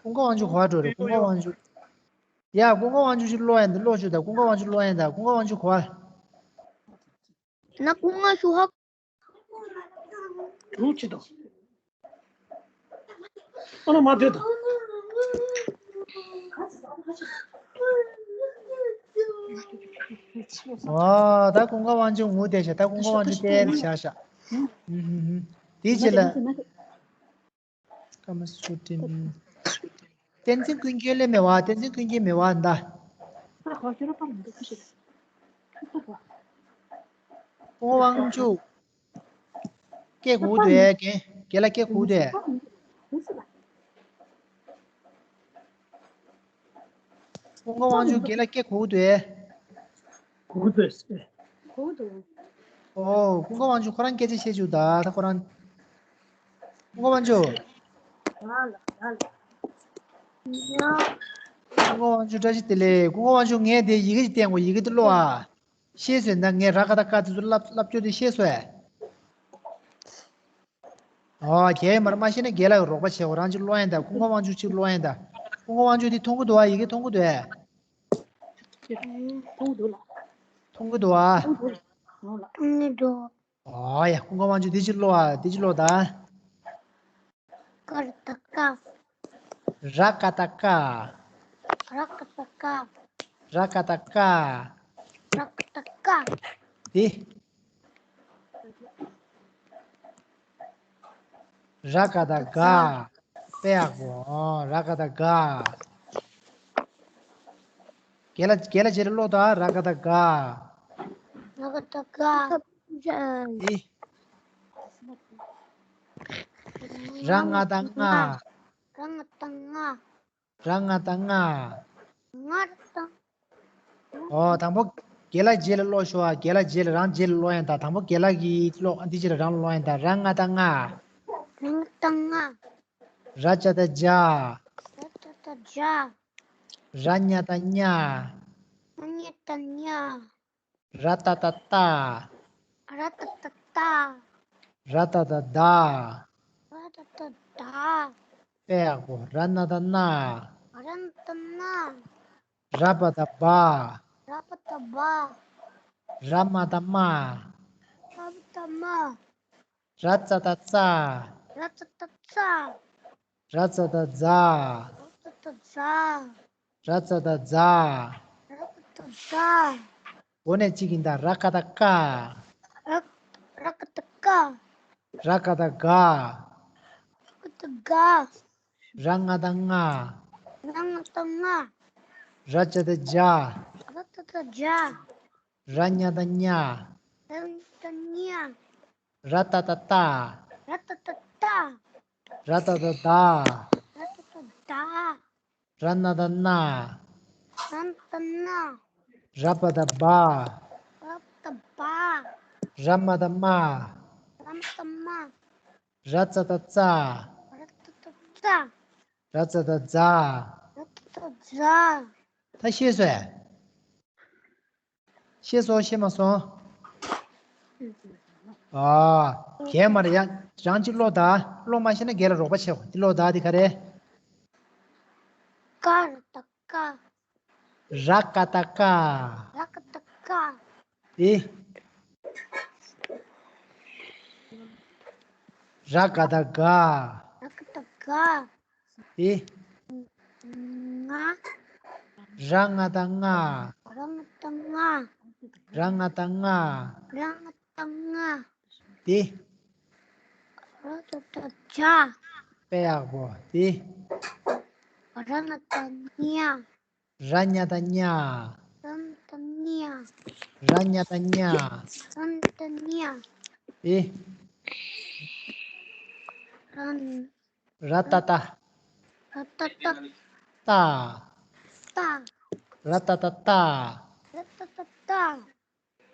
ཀུན་དགའ་དབང་ཕྱུག་ག་པར་འགྲོ་རེད། ཀུན་དགའ་དབང་ཕྱུག་ཡ། ཀུན་དགའ་དབང་ཕྱུག་ཅིག་ཀློག་ཡ་འདི་ཀློག་ཤོག་ད། ཀུན་དགའ་དབང་ཕྱུག་ཀློག་ཡ་ད། ཀུན་དགའ་དབང་ཕྱུག་ག་པར། ན་ཀུན་དགའ་དབང་ཕྱུག་ཧ། རུ་ཅི་དང་། ཨ་ན་མ་དེ་དང་། ཨ། ད་ཀུན་དགའ་དབང་ཕྱུག་ངུ་བསྡད་ཤག་ད་ཀུན་དགའ་དབང་ཕྱུག་བསྡད་བཞག་ཤག་ཧུམ་ཧུམ་ཧུམ། དེའི་རྗེས་ལ། ཀ་མ་སུ་ཏྲིམ། བསྟན་འཛིན་ཀུན་མཁྱེན་སླེབས་མེད་པ། བསྟན་འཛིན་ཀུན་མཁྱེན་མེད་པ་ད། ཀུན་དགའ་དབང་ཕྱུག་སྐད་གོ་གི་འདུག་རྒན། རྒན་ལགས་སྐད་གོ་གི་འདུག་ཀུན་དགའ་དབང་ཕྱུག་རྒན་ལགས་སྐད་གོ་གི་འདུག་གོ་གི་འདུག་ཟེར། གོ་གི་འདུག་ཨོ། ཀུན་དགའ་དབང་ཕྱུག་ཁོ་རང་སྐད་ཆ་བཤད་བཅུག་ད། ད་ཁོ་རང་། ཀུན་དགའ་དབང་ཕྱུག་ཀུན་དགའ་དབང་ཕྱུག་བཀྲ་ཤིས་བདེ་ལེགས། ཀུན་དགའ་དབང་ཕྱུག་ངས་དེ་ཡི་གེ་ཅིག་བསྟན་དགོས། ཡི་གེ་དེ་ཀློག་ཨ། ཤེས་སོང་ད། ངས་ར་ཀ་ཏ་ཀ་དེ་ཚོ་ལབ་ལབ་ཕྱོགས་དེ་ཤེས་སོང་ཨེ། ཨོ། རྒྱལ་བའི་མར་མ་ཤེས་ན་རྒན་ལགས་ཀྱི་རོགས་པ་བྱེད། ཁོ་རང་ཅིག་ཀློག་ཡིན་ད། ཀུན་དགའ་དབང་ཕྱུག་ཅིག་ཀློག་ཡིན་ད། ཀུན་དགའ་དབང་ཕྱུག་དེ་མཐོང་གི་འདུག་ཨ། ཡི་གེ་མཐོང་གི་འདུག་ཨེ། མཐོང་གི་འདུག་ལགས། མཐོང་གི་འདུག་ཨ། མཐོང་གི་འདུག་ལགས། མཐོང་གི་འདུག་ཨོ་ཡ། ཀུན་དགའ་དབང་ཕྱུག་དེ་ཅིག་ཀློག་ཨ། དེ་ཅིག་ཀློག་ད། ཀ་ར་ཏ་ཀ། ར་ཀ་ཏ་ཀ། ར་ཀ་ཏ་ཀ། ར་ཀ་ཏ་ཀ། ར་ཀ་ཏ་ཀ། དེ། ར་ཀ་ཏ་ག། དཔེ་ཡག་པོ། ཨོ། ར་ཀ་ཏ་ག། རྒན་ལགས་རྒན་ལགས་རྗེས་ལ་ཀློག་ད། ར་ཀ་ཏ་ག། ར་ཀ་ཏ་ག། དེ། ར་ང་ཏ་ང་། ར་ང་ཏ་ང་། ར་ང་ཏ་ང་། ང་ཏ། ཨོ། དང་པོ་རྒན་ལགས་རྗེས་ལ་ཀློག་ཤོག་ཨ། རྒན་ལགས་རྗེས་ལ་རང་རྗེས་ལ་ཀློག་ཡིན་ད། དང་པོ་རྒན་ལགས་ཀྱིས་ཀློག་འདི་རྗེས་ལ་རང་ཀློག་ཡིན་ད། ར་ང་ཏ་ང་། ར་ང་ཏ་ང་། ར་ཅ་ཏ་རྗ། ར་ཅ་ཏ་རྗ། ར་ཉ་ཏ་རྙ། ར་ཉ་ཏ་རྙ། ར་ཏ་ཏ་རྟ། ར་ཏ་ཏ་རྟ། ར་ཏ་ཏ་རྡ། ར་ཏ་ཏ་རྡ། དཔེ་ཡག་པོ། ར་ན་ཏ་རྣ། ར་ན་ཏ་རྣ། ར་བ་ཏ་རྦ། ར་བ་ཏ་རྦ། ར་མ་ཏ་རྨ། ར་མ་ཏ་རྨ། ར་ཙ་ཏ་རྩ། ར་ཙ་ཏ་རྩ། ར་ཙ་ཏ་རྫ། ར་ཙ་ཏ་རྫ། ར་ཙ་ཏ་རྫ། ར་ཙ་ཏ་རྫ། འགོ་ནས་གཅིག་ཡིན་ད། ར་ག་བཏགས་རྐ་ར་ར་ག་བཏགས་རྐ་ར་ག་བཏགས་རྐ་ར་ག་བཏགས་རྒ་ར་ག་བཏགས་རྒ་ར་ང་བཏགས་རྔ། ར་ང་བཏགས་རྔ། ར་ཇ་བཏགས་རྗ། ར་ཇ་བཏགས་རྗ། ར་ཉ་བཏགས་རྙ། ར་ཉ་བཏགས་རྙ། ར་ཏ་བཏགས་རྟ། ར་ཏ་བཏགས་རྟ། ར་ཏ་བཏགས་རྡ། ར་ཏ་བཏགས་རྡ། ར་ན་བཏགས་རྣ། ར་ན་བཏགས་རྣ། ར་བ་བཏགས་རྦ། ར་བ་བཏགས་རྦ། ར་མ་བཏགས་རྨ། ར་མ་བཏགས་རྨ། ར་ཙ་བཏགས་རྩ། ར་ཙ་བཏགས་རྩ། ར་ཙ་བཏགས་རྫ། ར་ཙ་བཏགས་རྫ། ད་ཤེས་སོང་ཨེ། ཤེས་སོང་། ཤེས་མ་སོང་། ཨ། གས་མ་རེད་ཡ། རང་གཅིག་ཀློག་ད། ཀློག་མ་ཤེས་ན་རྒན་ལ་རོགས་པ་བྱེད། འདི་ཀློག་ད། འདི་ག་རེད། ཀ་ར་བཏགས་ཀ་ར་ག་བཏགས་རྐ་ར་ག་བཏགས་རྐ་འདི། ར་ག་བཏགས་རྒ་ར་ག་བཏགས་རྒ་འདི། རྔ། ར་ང་བཏགས་རྔ། ར་ང་བཏགས་རྔ། ར་ང་བཏགས་རྔ། ར་ང་བཏགས་རྔ། འདི། ར་ཇ་བཏགས་རྗ། དཔེ་ཡག་པོ། འདི། ར་ཉ་བཏགས་རྙ། ར་ཉ་བཏགས་རྙ། ར་ཉ་བཏགས་རྙ། ར་ཉ་བཏགས་རྙ། ར་ཉ་བཏགས་རྙ། འདི། ར། ར་ཏ་བཏགས། ར་ཏ་བཏགས། རྟ། རྟ། ར་ཏ་བཏགས་རྟ། ར་ཏ་བཏགས་རྟ།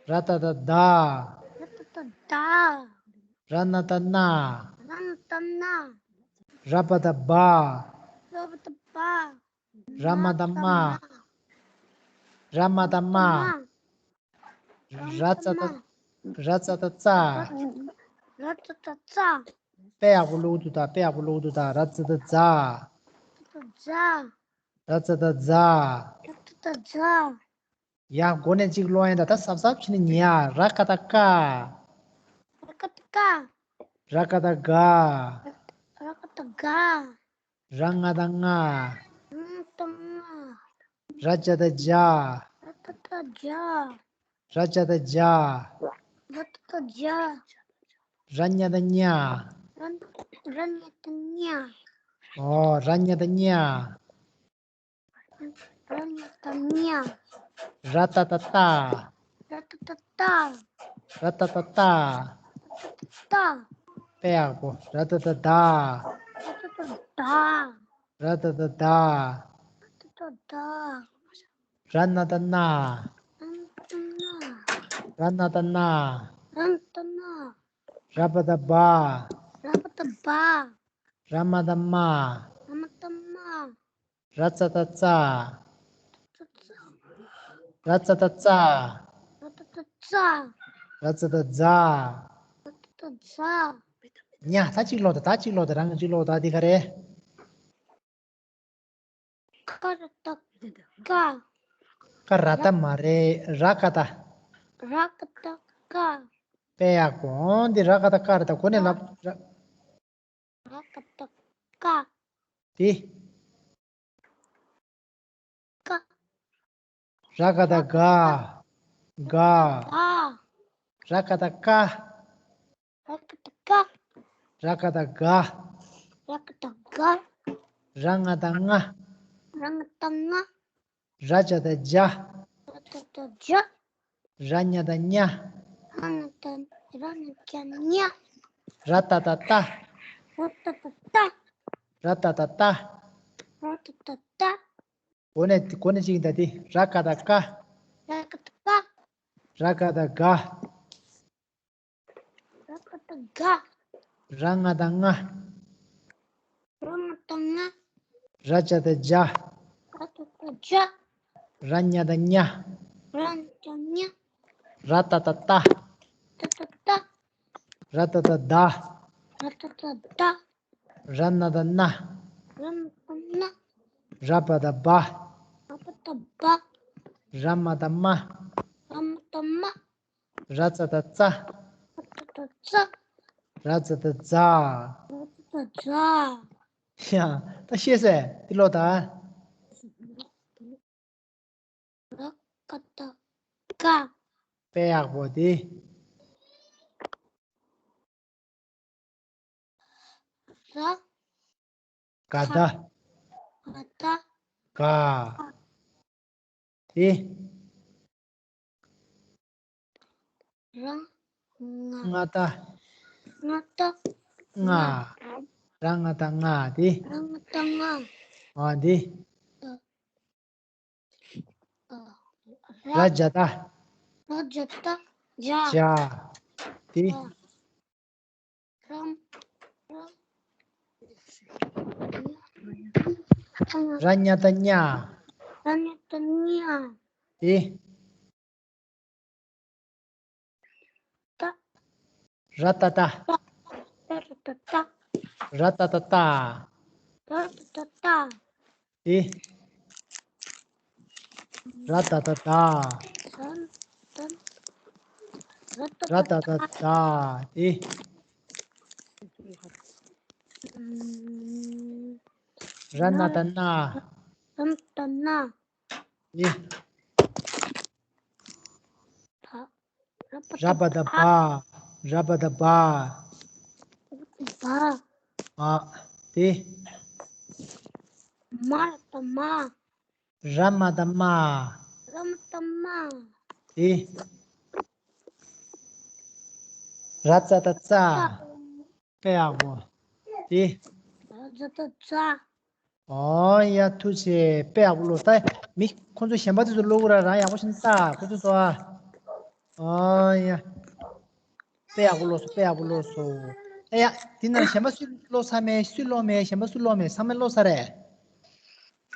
ར་ཏ་བཏགས་རྟ། ར་ཏ་བཏགས་རྟ། ར་ན་བཏགས་རྣ། ར་ན་བཏགས་རྣ། ར་བ་བཏགས་རྦ། ར་བ་བཏགས་རྦ། ར་མ་བཏགས་རྨ། ར་མ་བཏགས་རྨ། ར་ཙ་བཏགས། ར་ཙ་བཏགས་རྩ། ར་ཙ་བཏགས་རྩ། དཔེ་ཡག་པོ་ཀློག་འདུག་ད། དཔེ་ཡག་པོ་ཀློག་འདུག་ད། ར་ཙ་བཏགས་རྩ། ར་ཙ་བཏགས་རྩ། ར་ཙ་བཏགས་རྩ། ཡ། འགོ་ནས་གཅིག་ཀློག་ཡིན་ད། ད་གཟབ་གཟབ་བྱས་ནས་ཉན་ཨ། ར་ག་བཏགས་རྐ་ར་ག་བཏགས་རྐ་ར་ག་བཏགས་རྒ་ར་ག་བཏགས་རྒ་ར་ང་བཏགས་རྔ། ར་ང་བཏགས་རྔ། ར་ཇ་བཏགས་རྗ། ར་ཇ་བཏགས་རྗ། ར་ཇ་བཏགས་རྗ། ར་ཇ་བཏགས་རྗ། ར་ཉ་བཏགས་རྙ། ར། ར་ཉ་བཏགས་རྙ། ཨོ། ར་ཉ་བཏགས་རྙ། ར་ཉ་བཏགས་རྙ། ར་ཏ་བཏགས་རྟ། ར་ཏ་བཏགས་རྟ། ར་ཏ་བཏགས་རྟ། ར་ཏ་བཏགས་རྟ། དཔེ་ཡག་པོ། ར་ཏ་བཏགས་རྡ། ར་ཏ་བཏགས་རྡ། ར་ཏ་བཏགས་རྡ། ར་ཏ་བཏགས་རྡ། ར་ན་བཏགས་རྣ། ར་ན་བཏགས་རྣ། ར་ན་བཏགས་རྣ། ར་ན་བཏགས་རྣ། ར་བ་བཏགས་རྦ། ར་བ་བཏགས་རྦ། ར་མ་བཏགས་རྨ། ར་མ་བཏགས་རྨ། ར་ཙ་བཏགས་རྩ། ར་ཙ་བཏགས་རྩ། ར་ཙ་བཏགས་རྩ། ར་ཙ་བཏགས་རྩ། ར་ཙ་བཏགས་རྩ། ཉ། ད་གཅིག་ཀློག་དང་། ད་གཅིག་ཀློག་དང་། རང་གཅིག་ཀློག་དང་། འདི་ག་རེད། ཀ་ར་བཏགས་ཀ་ཀ་ར་བཏགས་མ་རེད། ར་ག་བཏགས། ར་ག་བཏགས་ཀ་དཔེ་ཡག་པོ། འོ་འདི་ར་ག་བཏགས་ཀ་རེད། ད་གོ་ནས་ལབ། ར། ར་ག་བཏགས་ཀ་འདི། ཀ་ར་ག་བཏགས་རྒ་རྒ་ར་ག་བཏགས་རྐ་ར་ག་བཏགས་རྐ་ར་ག་བཏགས་རྒ་ར་ག་བཏགས་རྒ་ར་ང་བཏགས་རྔ། ར་ང་བཏགས་རྔ། ར་ཇ་བཏགས་རྗ། ར་ཇ་བཏགས་རྗ། ར་ཉ་བཏགས་རྙ། ར་ཉ་བཏགས། ར་ཉ་བཏགས་རྙ། ར་ཏ་བཏགས་རྟ། ར་ཏ་བཏགས་རྟ། ར་ཏ་བཏགས་རྟ། ར་ཏ་བཏགས་རྟ། གོ་ནས་གོ་ནས་གཅིག་ཡིན་ད། དེ་ར་ག་བཏགས་རྐ་ར་ག་བཏགས་རྐ་ར་ག་བཏགས་རྒ་ར་ག་བཏགས་རྒ་ར་ང་བཏགས་རྔ། ར་ང་བཏགས་རྔ། ར་ཇ་བཏགས་རྗ། ར་ཇ་བཏགས་རྗ། ར་ཉ་བཏགས་རྙ། ར་ཉ་བཏགས་རྙ། ར་ཏ་བཏགས་རྟ། ར་ཏ་བཏགས་རྟ། ར་ཏ་བཏགས་རྡ། ར་ཏ་བཏགས་རྡ། ར་ན་བཏགས་རྣ། ར་ན་བཏགས་རྣ། ར་བ་བཏགས་རྦ། ར་བ་བཏགས་རྦ། ར་མ་བཏགས་རྨ། ར་མ་བཏགས་རྨ། ར་ཙ་བཏགས་རྩ། ར་ཙ་བཏགས་རྩ། ར་ཙ་བཏགས་རྫ། ར་ཙ་བཏགས་རྫ། ཡ། ད་ཤེས་སོང་། འདི་ཀློག་དང་། ར་ག་བཏགས་རྒ། དཔེ་ཡག་པོ་དེ། ར། ག་ད། ག་ད། ག་དེ། ར། ང་། ང་ད། ང་ད། ང་། ར་ང་ད་ང་དེ། ར་ང་ད་ང་། ཨ་དེ། ཨ། ར་ཇ་ད། ར་ཇ་ད། ཇ། ཇ། དེ། ཇ། ར། ར། ར་ཉ་ད་ཉ། ར་ཉ་ད་ཉ། དེ། ད། ར་ཏ་ཏ། ད། ད་ར་ཏ་ཏ། ར་ཏ་ཏ་ཏ། ར་ཏ་ཏ་ཏ། དེ། ར་ཏ་ཏ་ཏ། ད། ར་ཏ་ཏ་ཏ། དེ། ཨུམ། ར་ན་ད་ན། ར་ན་ད་ན། དེ། བ། ར་བ་ད་བ། ར་བ་ད་བ། བ། ཨ། དེ། མ་ར་ད་མ། ར་མ་ད་མ། ར་མ་ད་མ། དེ། ར་ཙ་ད་ཙ། ཙ། དཔེ་ཡག་པོ། དེ། ར་ཙ་ད་ཙ། ཨོ་ཡ། ཐུགས་རྗེ་ཆེ། དཔེ་ཡག་པོ་ཀློག་ད། མི་ཁོང་ཚོ་གཞན་པ་དེ་ཚོ་ཀློག་གི་ར། རང་ཡག་པོ་ཞིག་ལྟ། ཁོང་ཚོ་ཚོ་ཨ། ཨོ་ཡ། དཔེ་ཡག་པོ་ཀློག་སོང་། དཔེ་ཡག་པོ་ཀློག་སོང་། ཨེ་ཡ། དེ་ན་གཞན་པ་སུས་ཀློག་ཚར་མེད། སུས་ཀློག་མེད། གཞན་པ་སུས་ཀློག་མེད། ཚང་མས་ཀློག་ཚར་རེད།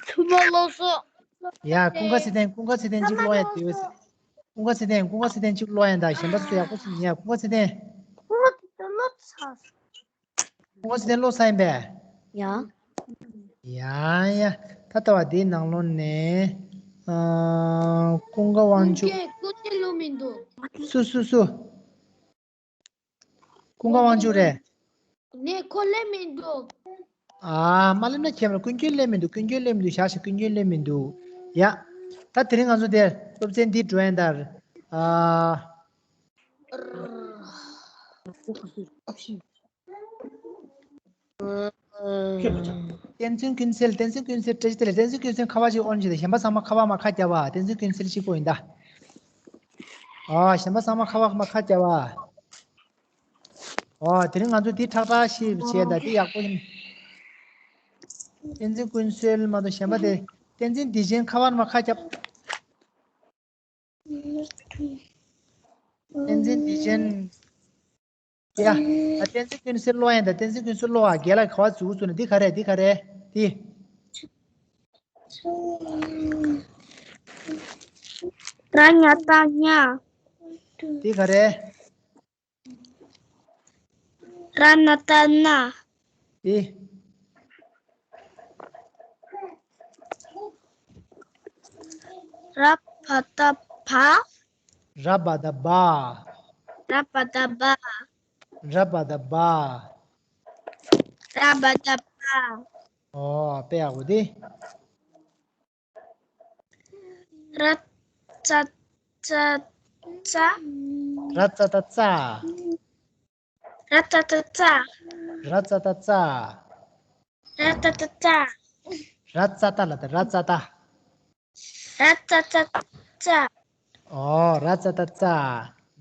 ཚང་མས་ཀློག་སོང་། ཡ། ཀུན་དགའ་ཚེ་བརྟན། ཀུན་དགའ་ཚེ་བརྟན་གཅིག་ཀློག་ཡ། དེ་བས། ཀུན་དགའ་ཚེ་བརྟན། ཀུན་དགའ་ཚེ་བརྟན་གཅིག་ཀློག་ཡ། ད་གཞན་པ་ཚོ་ཡག་པོ་ཞིག་ཉན་ཡ། ཀུན་དགའ་ཚེ་བརྟན། ཀུན་དགའ་ཚེ་བརྟན་ཀློག་ཚར། ཀུན་དགའ་ཚེ་བརྟན་ཀློག་ཚར་ཡིན་པས། ཡ། ཡ་ཡ། ད་ལྟ་བ་འདིའི་ནང་ལོགས་ནས། ཨ། ཀུན་དགའ་དབང་ཕྱུག་ཀུན་མཁྱེན་ཀློག་མི་འདུག་སུ་སུ་སུ། ཀུན་དགའ་དབང་ཕྱུག་རེད། ནས་ཁོ་སླེབས་མི་འདུག་ཨ། མ་སླེབས་ན་ཁྱེད་རང་། ཀུན་མཁྱེན་སླེབས་མི་འདུག་ཀུན་མཁྱེན་སླེབས་མི་འདུག་བཞག་ཤག་ཀུན་མཁྱེན་སླེབས་མི་འདུག་ཡ། ད་དེ་རིང་ང་ཚོ་དེར་སློབ་ཚན་འདི་འགྲོ་ཡན་དར། ཨ། བསྟན་འཛིན་ཀུན་གསལ། བསྟན་འཛིན་ཀུན་གསལ། བཀྲ་ཤིས་བདེ་ལེགས། བསྟན་འཛིན་ཀུན་གསལ་ཁ་པར་ཅིག་ཨོན་བྱས་ཏེ། གཞན་པ་ཚང་མ་ཁ་པར་མར་ཁ་རྒྱབ་པ། བསྟན་འཛིན་ཀུན་གསལ་གཅིག་པོ་ཡིན་ད། ཨ། གཞན་པ་ཚང་མ་ཁ་པར་མར་ཁ་རྒྱབ་པ། ཨ། དེ་རིང་ང་ཚོ་འདི་ཁྲག་ཁྲག་ཤེས་བྱས་ད། འདི་ཡག་པོ་ཡིན། བསྟན་འཛིན་ཀུན་གསལ་མ་གཏོགས་གཞན་པ་དེ། བསྟན་འཛིན་བདེ་ཆེན་ཁ་པར་མར་ཁ་རྒྱབ། བསྟན་འཛིན་བདེ་ཆེན། ཡ། ཨ། བསྟན་འཛིན་ཀུན་གསལ་ཀློག་ཡ་ད། བསྟན་འཛིན་ཀུན་གསལ་ཀློག་ཨ། རྒན་ལགས་ག་པར་འཛུལ་སོང་ན། འདི་ག་རེ། འདི་ག་རེ། འདི། ར་ཉ་ད་ཉ། འདི་ག་རེ། ར་ན་ད་ན། འདི། ར་བ་ད་བ། ར་བ་ད་བ། ར་བ་ད་བ། ར་བ་ད་བ། ར་བ་ད་བ། ཨོ། དཔེ་ཡག་པོ་འདི། ར་ཙ་ཙ་ཙ། ར་ཙ་ད་ཙ། ར་ཙ་ད་ཙ། ར་ཙ་ད་ཙ། ར་ཙ་ད་ཙ། ར་ཙ་ད་ལ་ད། ར་ཙ་ད། ར་ཙ་ཙ་ཙ། ཨོ། ར་ཙ་ད་ཙ།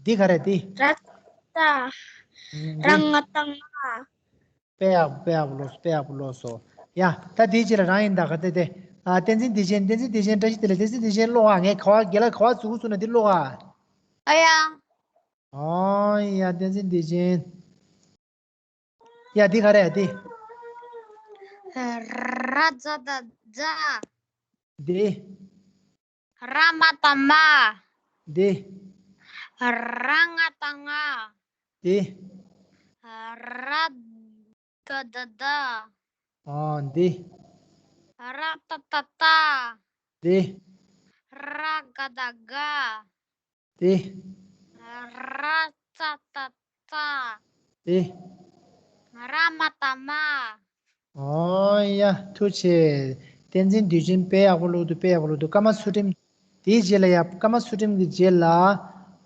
འདི་ག་རེ་འདི། ར་ཙ། ཨུམ། འདི། ར་ང་ད་ང་། དཔེ་ཡག་པོ། དཔེ་ཡག་པོ་ཀློག་སོང་། དཔེ་ཡག་པོ་ཀློག་སོང་། ཡ། ད་དེའི་རྗེས་ལ་རང་ཡིན་ད་ག་དེ་དེ། ཨ། བསྟན་འཛིན་བདེ་ཆེན། བསྟན་འཛིན་བདེ་ཆེན་བཀྲ་ཤིས་བདེ་ལེགས། བསྟན་འཛིན་བདེ་ཆེན་ཀློག་ཨ། ངས་ག་པར། རྒན་ལགས་ག་པར་འཛུལ་སོང་ན་འདི་ཀློག་ཨ། ཨ་ཡ། ཨོ་ཡ། བསྟན་འཛིན་བདེ་ཆེན། ཡ། འདི་ག་རེ་འདི། ར་ཛ་ད་ཛ། འདི། ར་མ་ད་མ། འདི། ར་ང་ད་ང་། འདི། ར་ག་ད་ད། ཨོ། འདི། ར་ཏ་ཏ་ཏ། འདི། ར་ག་ད་ག། འདི། ར་ཙ་ད་ཙ། འདི། ར་མ་ད་མ། ཨོ་ཡ། ཐུགས་རྗེ་ཆེ། བསྟན་འཛིན་དུས་ཆེན་དཔེ་ཡག་པོ་ཀློག་འདུག་དཔེ་ཡག་པོ་ཀློག་འདུག་ཀརྨ་ཚུལ་ཁྲིམས། དེའི་རྗེས་ལ་ཡ། ཀརྨ་ཚུལ་ཁྲིམས་ཀྱི་རྗེས་ལ།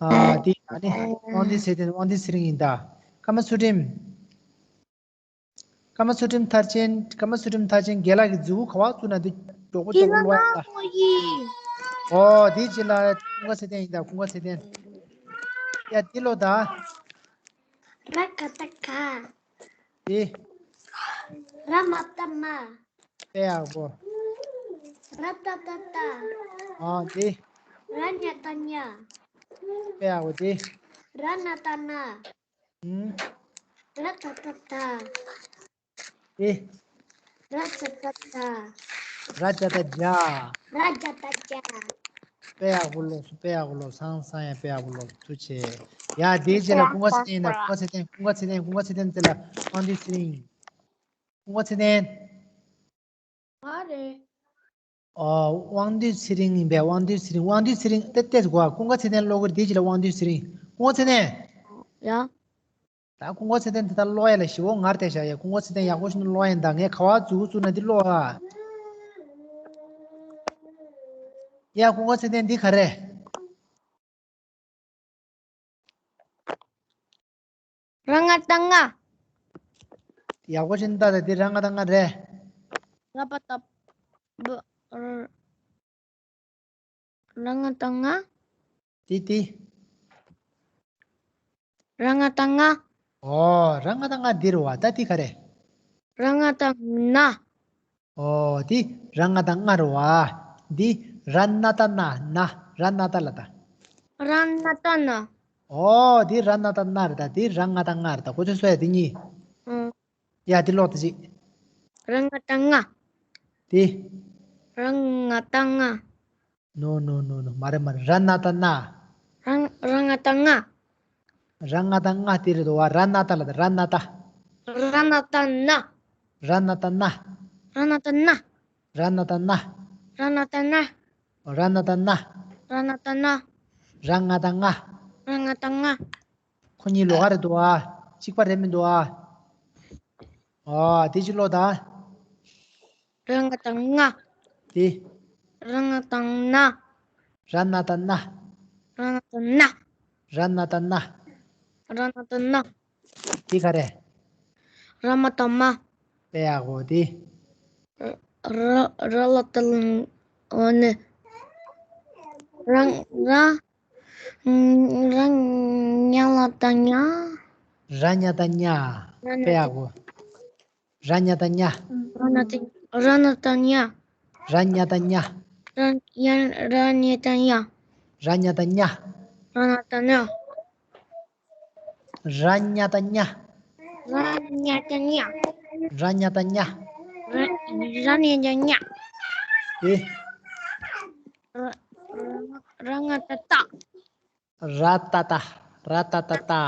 ཨ་དེ་ཡིན་ད་ནི་དབང་འདུས་ཚེ་བརྟན། དབང་འདུས་ཚེ་རིང་ཡིན་ད། ཀརྨ་ཚུལ་ཁྲིམས། ཀརྨ་ཚུལ་ཁྲིམས་མཐར་ཕྱིན། ཀརྨ་ཚུལ་ཁྲིམས་མཐར་ཕྱིན་རྒན་ལགས་ཀྱི་མཛུབ་གུ་ག་པར་བཙུགས་ན་འདི་མགྱོགས་པོ་མགྱོགས་པོ་ཀློག་ཡ་ད། ཨོ་དེའི་རྗེས་ལ་ཀུན་དགའ་ཚེ་བརྟན་ཡིན་ད། ཀུན་དགའ་ཚེ་བརྟན། ཡ་འདི་ཀློག་ད། ར་ག་བཏགས་རྒ། དེ། ར་མ་བཏགས་རྨ། དཔེ་ཡག་པོ། ར་ཏ་བཏགས་རྟ། ཨ་དེ། ར་ཉ་བཏགས་རྙ། དཔེ་ཡག་པོ་དེ། ར་ན་བཏགས་རྣ། ཨུམ། ར་ཏ་བཏགས་རྟ། དེ། ར་ཙ་བཏགས་རྩ། ར་ཛ་བཏགས་རྫ། ར་ཛ་བཏགས་རྫ། དཔེ་ཡག་པོ་ཀློག་སོང་། དཔེ་ཡག་པོ་ཀློག་སོང་། སང་སང་ཡང་དཔེ་ཡག་པོ་ཀློག་སོང་། ཐུགས་རྗེ་ཆེ། ཡ་དེའི་རྗེས་ལ་ཀུན་དགའ་ཚེ་བརྟན་ཡིན་ན། ཀུན་དགའ་ཚེ་བརྟན། ཀུན་དགའ་ཚེ་བརྟན། ཀུན་དགའ་ཚེ་བརྟན་དེ་ལ་དབང་འདུས་ཚེ་རིང་། ཀུན་དགའ་ཚེ་བརྟན། ང་རེད། ཨོ། དབང་འདུས་ཚེ་རིང་ཡིན་པས། དབང་འདུས་ཚེ་རིང་། དབང་འདུས་ཚེ་རིང་ཏེ་ཏེ་གོ། ཀུན་དགའ་ཚེ་བརྟན་ཀློག་གི་རེད། དེའི་རྗེས་ལ་དབང་འདུས་ཚེ་རིང་། ཀུན་དགའ་ཚེ་བརྟན། ཡ། ད་ཀུན་དགའ་ཚེ་བརྟན་དེ་ད་ཀློག་ཡ་ལ་ཞེ་པོ་ངར་བསྡད་ཤག་ཡ། ཀུན་དགའ་ཚེ་བརྟན་ཡག་པོ་ཞིག་ནས་ཀློག་ཡ་ཡིན་ད། ངས་ག་པར་མཛུབ་གུ་བཙུགས་ན་འདི་ཀློག་ཨ། ཡ་ཀུན་དགའ་ཚེ་བརྟན་འདི་ག་རེ། ར་ང་བཏགས་རྔ། ཡག་པོ་ཞིག་ལྟ་དང་། འདི་ར་ང་བཏགས་རྔ་རེད། ར་པ་བཏགས་རྦ། ར་ང་བཏགས་རྔ། དེ་དེ། ར་ང་བཏགས་རྔ། ཨོ། ར་ང་བཏགས་རྔ་འདི་རེད་པ། ད་འདི་ག་རེ། ར་ང་བཏགས་རྔ། ཨོ། འདི་ར་ང་བཏགས་རྔ་རེད་པ། འདི་ར་ན་བཏགས་རྣ། རྣ། ར་ན་བཏགས་ལ་ད། ར་ན་བཏགས་རྣ། ཨོ། འདི་ར་ན་བཏགས་རྣ་རེད་ད། འདི་ར་ང་བཏགས་རྔ་རེད་ད། གོ་ཚོད་སོ་ཡ་འདི་གཉིས། ཨང་། ཡ་འདི་ཀློག་ད་ཅིག་ར་ང་བཏགས་རྔ། འདི། ར་ང་བཏགས་རྔ། ནོ་ནོ་ནོ་ནོ། མ་རེད་མ་རེད། ར་ན་བཏགས་རྣ། ར་ང་བཏགས་རྔ། ར་ང་བཏགས་རྔ་དེ་རེད་དོ། ར་ན་བཏགས་ལ་ད། ར་ན་བཏགས། ར་ན་བཏགས་རྣ། ར་ན་བཏགས་རྣ། ར་ན་བཏགས་རྣ། ར་ན་བཏགས་རྣ། ར་ན་བཏགས་རྣ། ར་ན་བཏགས་རྣ། ར་ན་བཏགས་རྣ། ར་ང་བཏགས་རྔ། ར་ང་བཏགས་རྔ། ཁོ་གཉིས་ལོགས་ཀ་རེད་འདུག་ཨ། གཅིག་པ་རེད་མི་འདུག་ཨ། ཨོ། དེ་ཅིག་ཀློག་ད། ར་ང་བཏགས་རྔ། དེ། ར་ང་བཏགས་རྣ། ར་ན་བཏགས་རྣ། ར་ན་བཏགས་རྣ། ར་ན་བཏགས་རྣ། ར་ན་བཏགས་རྣ། དེ་ག་རེ། ར་མ་བཏགས་རྨ། དཔེ་ཡག་པོ་དེ། ར། ར་ལ་བཏགས་ལ། འོ་ནི། ར། ར། ར་ཉ་ལ་བཏགས་རྙ། ར་ཉ་བཏགས་རྙ། ར་ཉ། དཔེ་ཡག་པོ། ར་ཉ་བཏགས་རྙ། ར་ན་བཏགས། ར་ན་བཏགས་རྙ། ར་ཉ་བཏགས་རྙ། ར། ཡ། ར་ཉ་བཏགས་རྙ། ར་ཉ་བཏགས་རྙ། ར་ན་བཏགས་རྣ། ར་ཉ་བཏགས་རྙ། ར་ཉ་བཏགས་རྙ། ར་ཉ་བཏགས་རྙ། ར། ར་ཉ་བཏགས་རྙ། དེ། ར། ར་ང་བཏགས་རྟ། ར་ཏ་བཏགས། ར་ཏ་བཏགས་རྟ།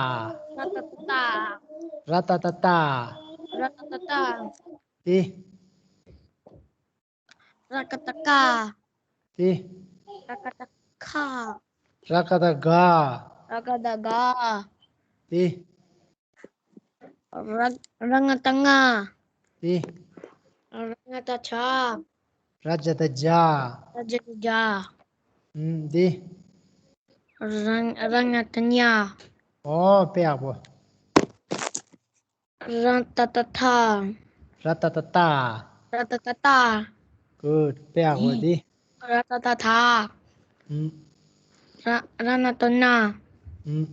ར་ཏ་བཏགས་རྟ། ར་ཏ་བཏགས་རྟ། ར་ཏ་བཏགས་རྟ། དེ། ར་ཀ་བཏགས་རྐ། དེ། ར་ཀ་བཏགས་རྐ། ར་ཀ་བཏགས་རྒ། ར་ཀ་བཏགས་རྒ། དེ། ར། ར་ང་བཏགས་རྔ། དེ། ར་ཉ་བཏགས་རྙ། ར་ཛ་བཏགས་རྫ། ར་ཛ་བཏགས་རྫ། ཨུམ། དེ། ར། ར་ཉ་བཏགས་རྙ། ཨོ། དཔེ་ཡག་པོ། ར་ཏ་བཏགས་རྟ། ར་ཏ་བཏགས་རྟ། ར་ཏ་བཏགས་རྟ། གུཌ། དཔེ་ཡག་པོ་དེ། ར་ཏ་བཏགས་རྟ། ཨུམ། ར། ར་ན་བཏགས་རྣ། ཨུམ།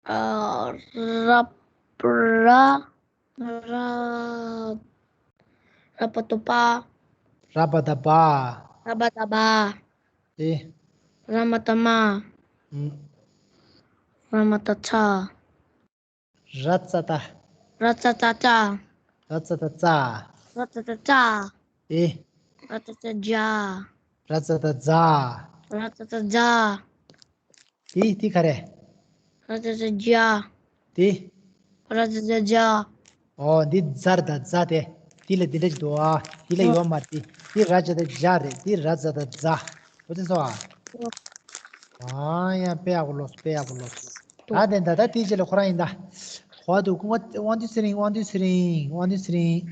ཨ། ར། ར། ར། ར་པ་བཏགས་རྦ། ར་པ་བཏགས་རྦ། ར་པ་བཏགས་རྦ། དེ། ར་མ་བཏགས་རྨ། ཨུམ། ར་མ་བཏགས་རྨ། ར་ཙ་བཏགས། ར་ཙ་བཏགས་རྩ། ར་ཙ་བཏགས་རྩ། ར་ཙ་བཏགས་རྩ། དེ། ར་ཙ་བཏགས་རྩ། ར་ཙ་བཏགས་རྩ། ར་ཙ་བཏགས་རྩ། དེ། དེ་ག་རེ། ར་ཙ་བཏགས་རྩ། དེ། ར་ཙ་བཏགས་རྩ། ཨོ། འདི་རྫ་རེད་ད། རྫ་དེ། འདི་ལ་འདི་འདྲ་ཞིག་འདུག་ཨ། འདི་ལ་ཡོད་མ་རེད། འདི་ར་ཙ་བཏགས་ར་རེད། འདི་ར་ཙ་བཏགས་རྫ། འོ་དེ་སོ་ཨ། ཨ་ཡ། དཔེ་ཡག་པོ་ཀློག་སོང་། དཔེ་ཡག་པོ་ཀློག་སོང་། ད་དེ་ད་ད་དེའི་རྗེས་ལ་ཁོ་རང་ཡིན་ད། ཧོ་དུ་ཀུན་དགའ། དབང་འདུས་ཚེ་རིང་། དབང་འདུས་ཚེ་རིང་། དབང་འདུས་ཚེ་རིང་།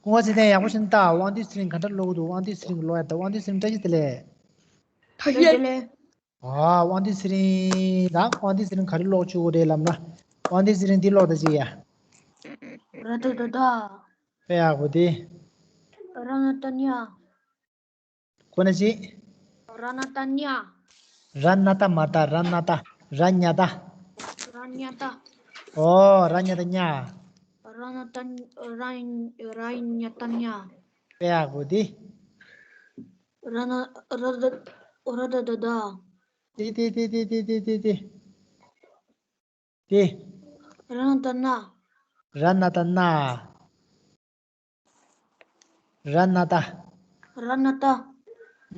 ཀུན་དགའ་ཚེ་བརྟན་ཡག་པོ་ཞིག་ལྟ། དབང་འདུས་ཚེ་རིང་ག་འདྲ་ཀློག་གི་འདུག། དབང་འདུས་ཚེ་རིང་ཀློག་ཡ་ད། དབང་འདུས་ཚེ་རིང་བཀྲ་ཤིས་བདེ་ལེགས། བཀྲ་ཤིས་བདེ་ལེགས། ཨ། དབང་འདུས་ཚེ་རིང་དང་། དབང་འདུས་ཚེ་རིང་ག་རེ་ཀློག་བཅུག་གི་རེད་ལབ་ན། དབང་འདུས་ཚེ་རིང་འདི་ཀློག་དང་ཅིག་ཡ། ར་ཏ་ཏ་ཏ། དཔེ་ཡག་པོ་དེ། ར་ན་ཏ་ཉ། ཁོ་ན་ཅི། ར་ན་ཏ་ཉ། ར་ན་ཏ་མ་ཏ། ར་ན་ཏ། ར་ཉ་ཏ། ར་ཉ་ཏ། ཨོ། ར་ཉ་ཏ་ཉ། ར་ན་ཏ། ར། ར་ཉ་ཏ་ཉ། དཔེ་ཡག་པོ་དེ། ར་ན། ར་ཏ། ར་ཏ་ཏ་ཏ། དེ་དེ་དེ། ར་ན་ཏ་ན། ར་ན་ཏ་ན། ར་ན་ཏ། ར་ན་ཏ།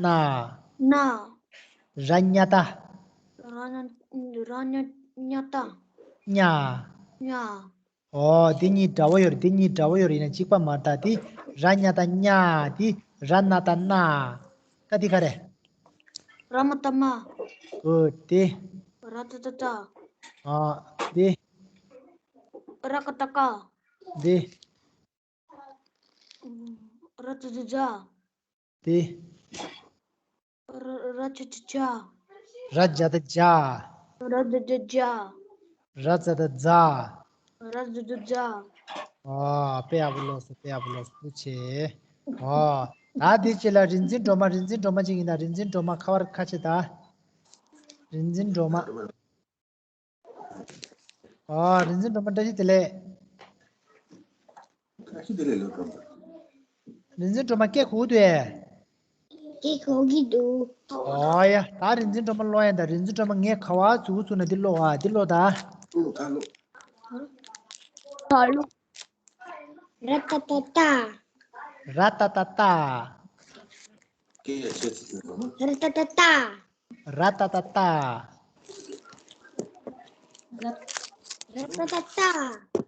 ན། ན། ར་ཉ་ཏ། ར་ན། ར་ཉ། ཉ་ཏ། ཉ། ཉ། ཨོ། འདི་གཉིས་འདྲ་བོ་ཡོད་རེད། འདི་གཉིས་འདྲ་བོ་ཡོད་རེད། ཡིན་ན་གཅིག་པ་མ་རེད་ད། འདི་ར་ཉ་ཏ་ཉ། འདི་ར་ན་ཏ་ན། ད་འདི་ག་རེ། ར་མ་ཏ་མ། གུཌ། འདི། ར་ཏ་ཏ་ཏ། ཨོ། འདི། ར་ཀ་ཏ་ཀ། འདི། ར་ཛ་ཏ་ཛ། དེ། ར་ཇ་ཏ་ཇ། ར་ཇ་ཏ་ཇ། ར་ཛ་ཏ་ཛ། ར་ཛ་ཏ་ཛ། ར་ཛ་ཏ་ཛ། ཨོ། དཔེ་ཡག་པོ་ཀློག་སོང་། དཔེ་ཡག་པོ་ཀློག་སོང་། ཐུགས་རྗེ་ཆེ། ཨོ། ད་འདི་ཅི་ལ། རིག་འཛིན་སྒྲོལ་མ། རིག་འཛིན་སྒྲོལ་མ་ཅིག་ཡིན་ན། རིག་འཛིན་སྒྲོལ་མ་ཁ་པར་ཁ་ཕྱེ་ད། རིག་འཛིན་སྒྲོལ་མ། ཨ། རིག་འཛིན་སྒྲོལ་མ་བཀྲ་ཤིས་བདེ་ལེགས། བཀྲ་ཤིས་བདེ་ལེགས་ལགས་སྒྲོལ་མ། རིག་འཛིན་སྒྲོལ་མ་སྐད་གོ་གི་འདུག་ཨེ། སྐད་གོ་གི་འདུག་ཨོ་ཡ། ད་རིག་འཛིན་སྒྲོལ་མ་ཀློག་ཡ་ད། རིག་འཛིན་སྒྲོལ་མ་ངས་ག་བ་འཛུགས་འཛུགས་ན་འདི་ཀློག་ཨ། འདི་ཀློག་ད། ཀློག་ད་ཀློག་ད་ཀློག་ར་ཏ་ཏ་ཏ། ར་ཏ་ཏ་ཏ། སྐད་ཡ་ཤེས་ཚིག་ཟེར་བ་ན། ར་ཏ་ཏ་ཏ། ར་ཏ་ཏ་ཏ། ར་ཏ་ཏ་ཏ།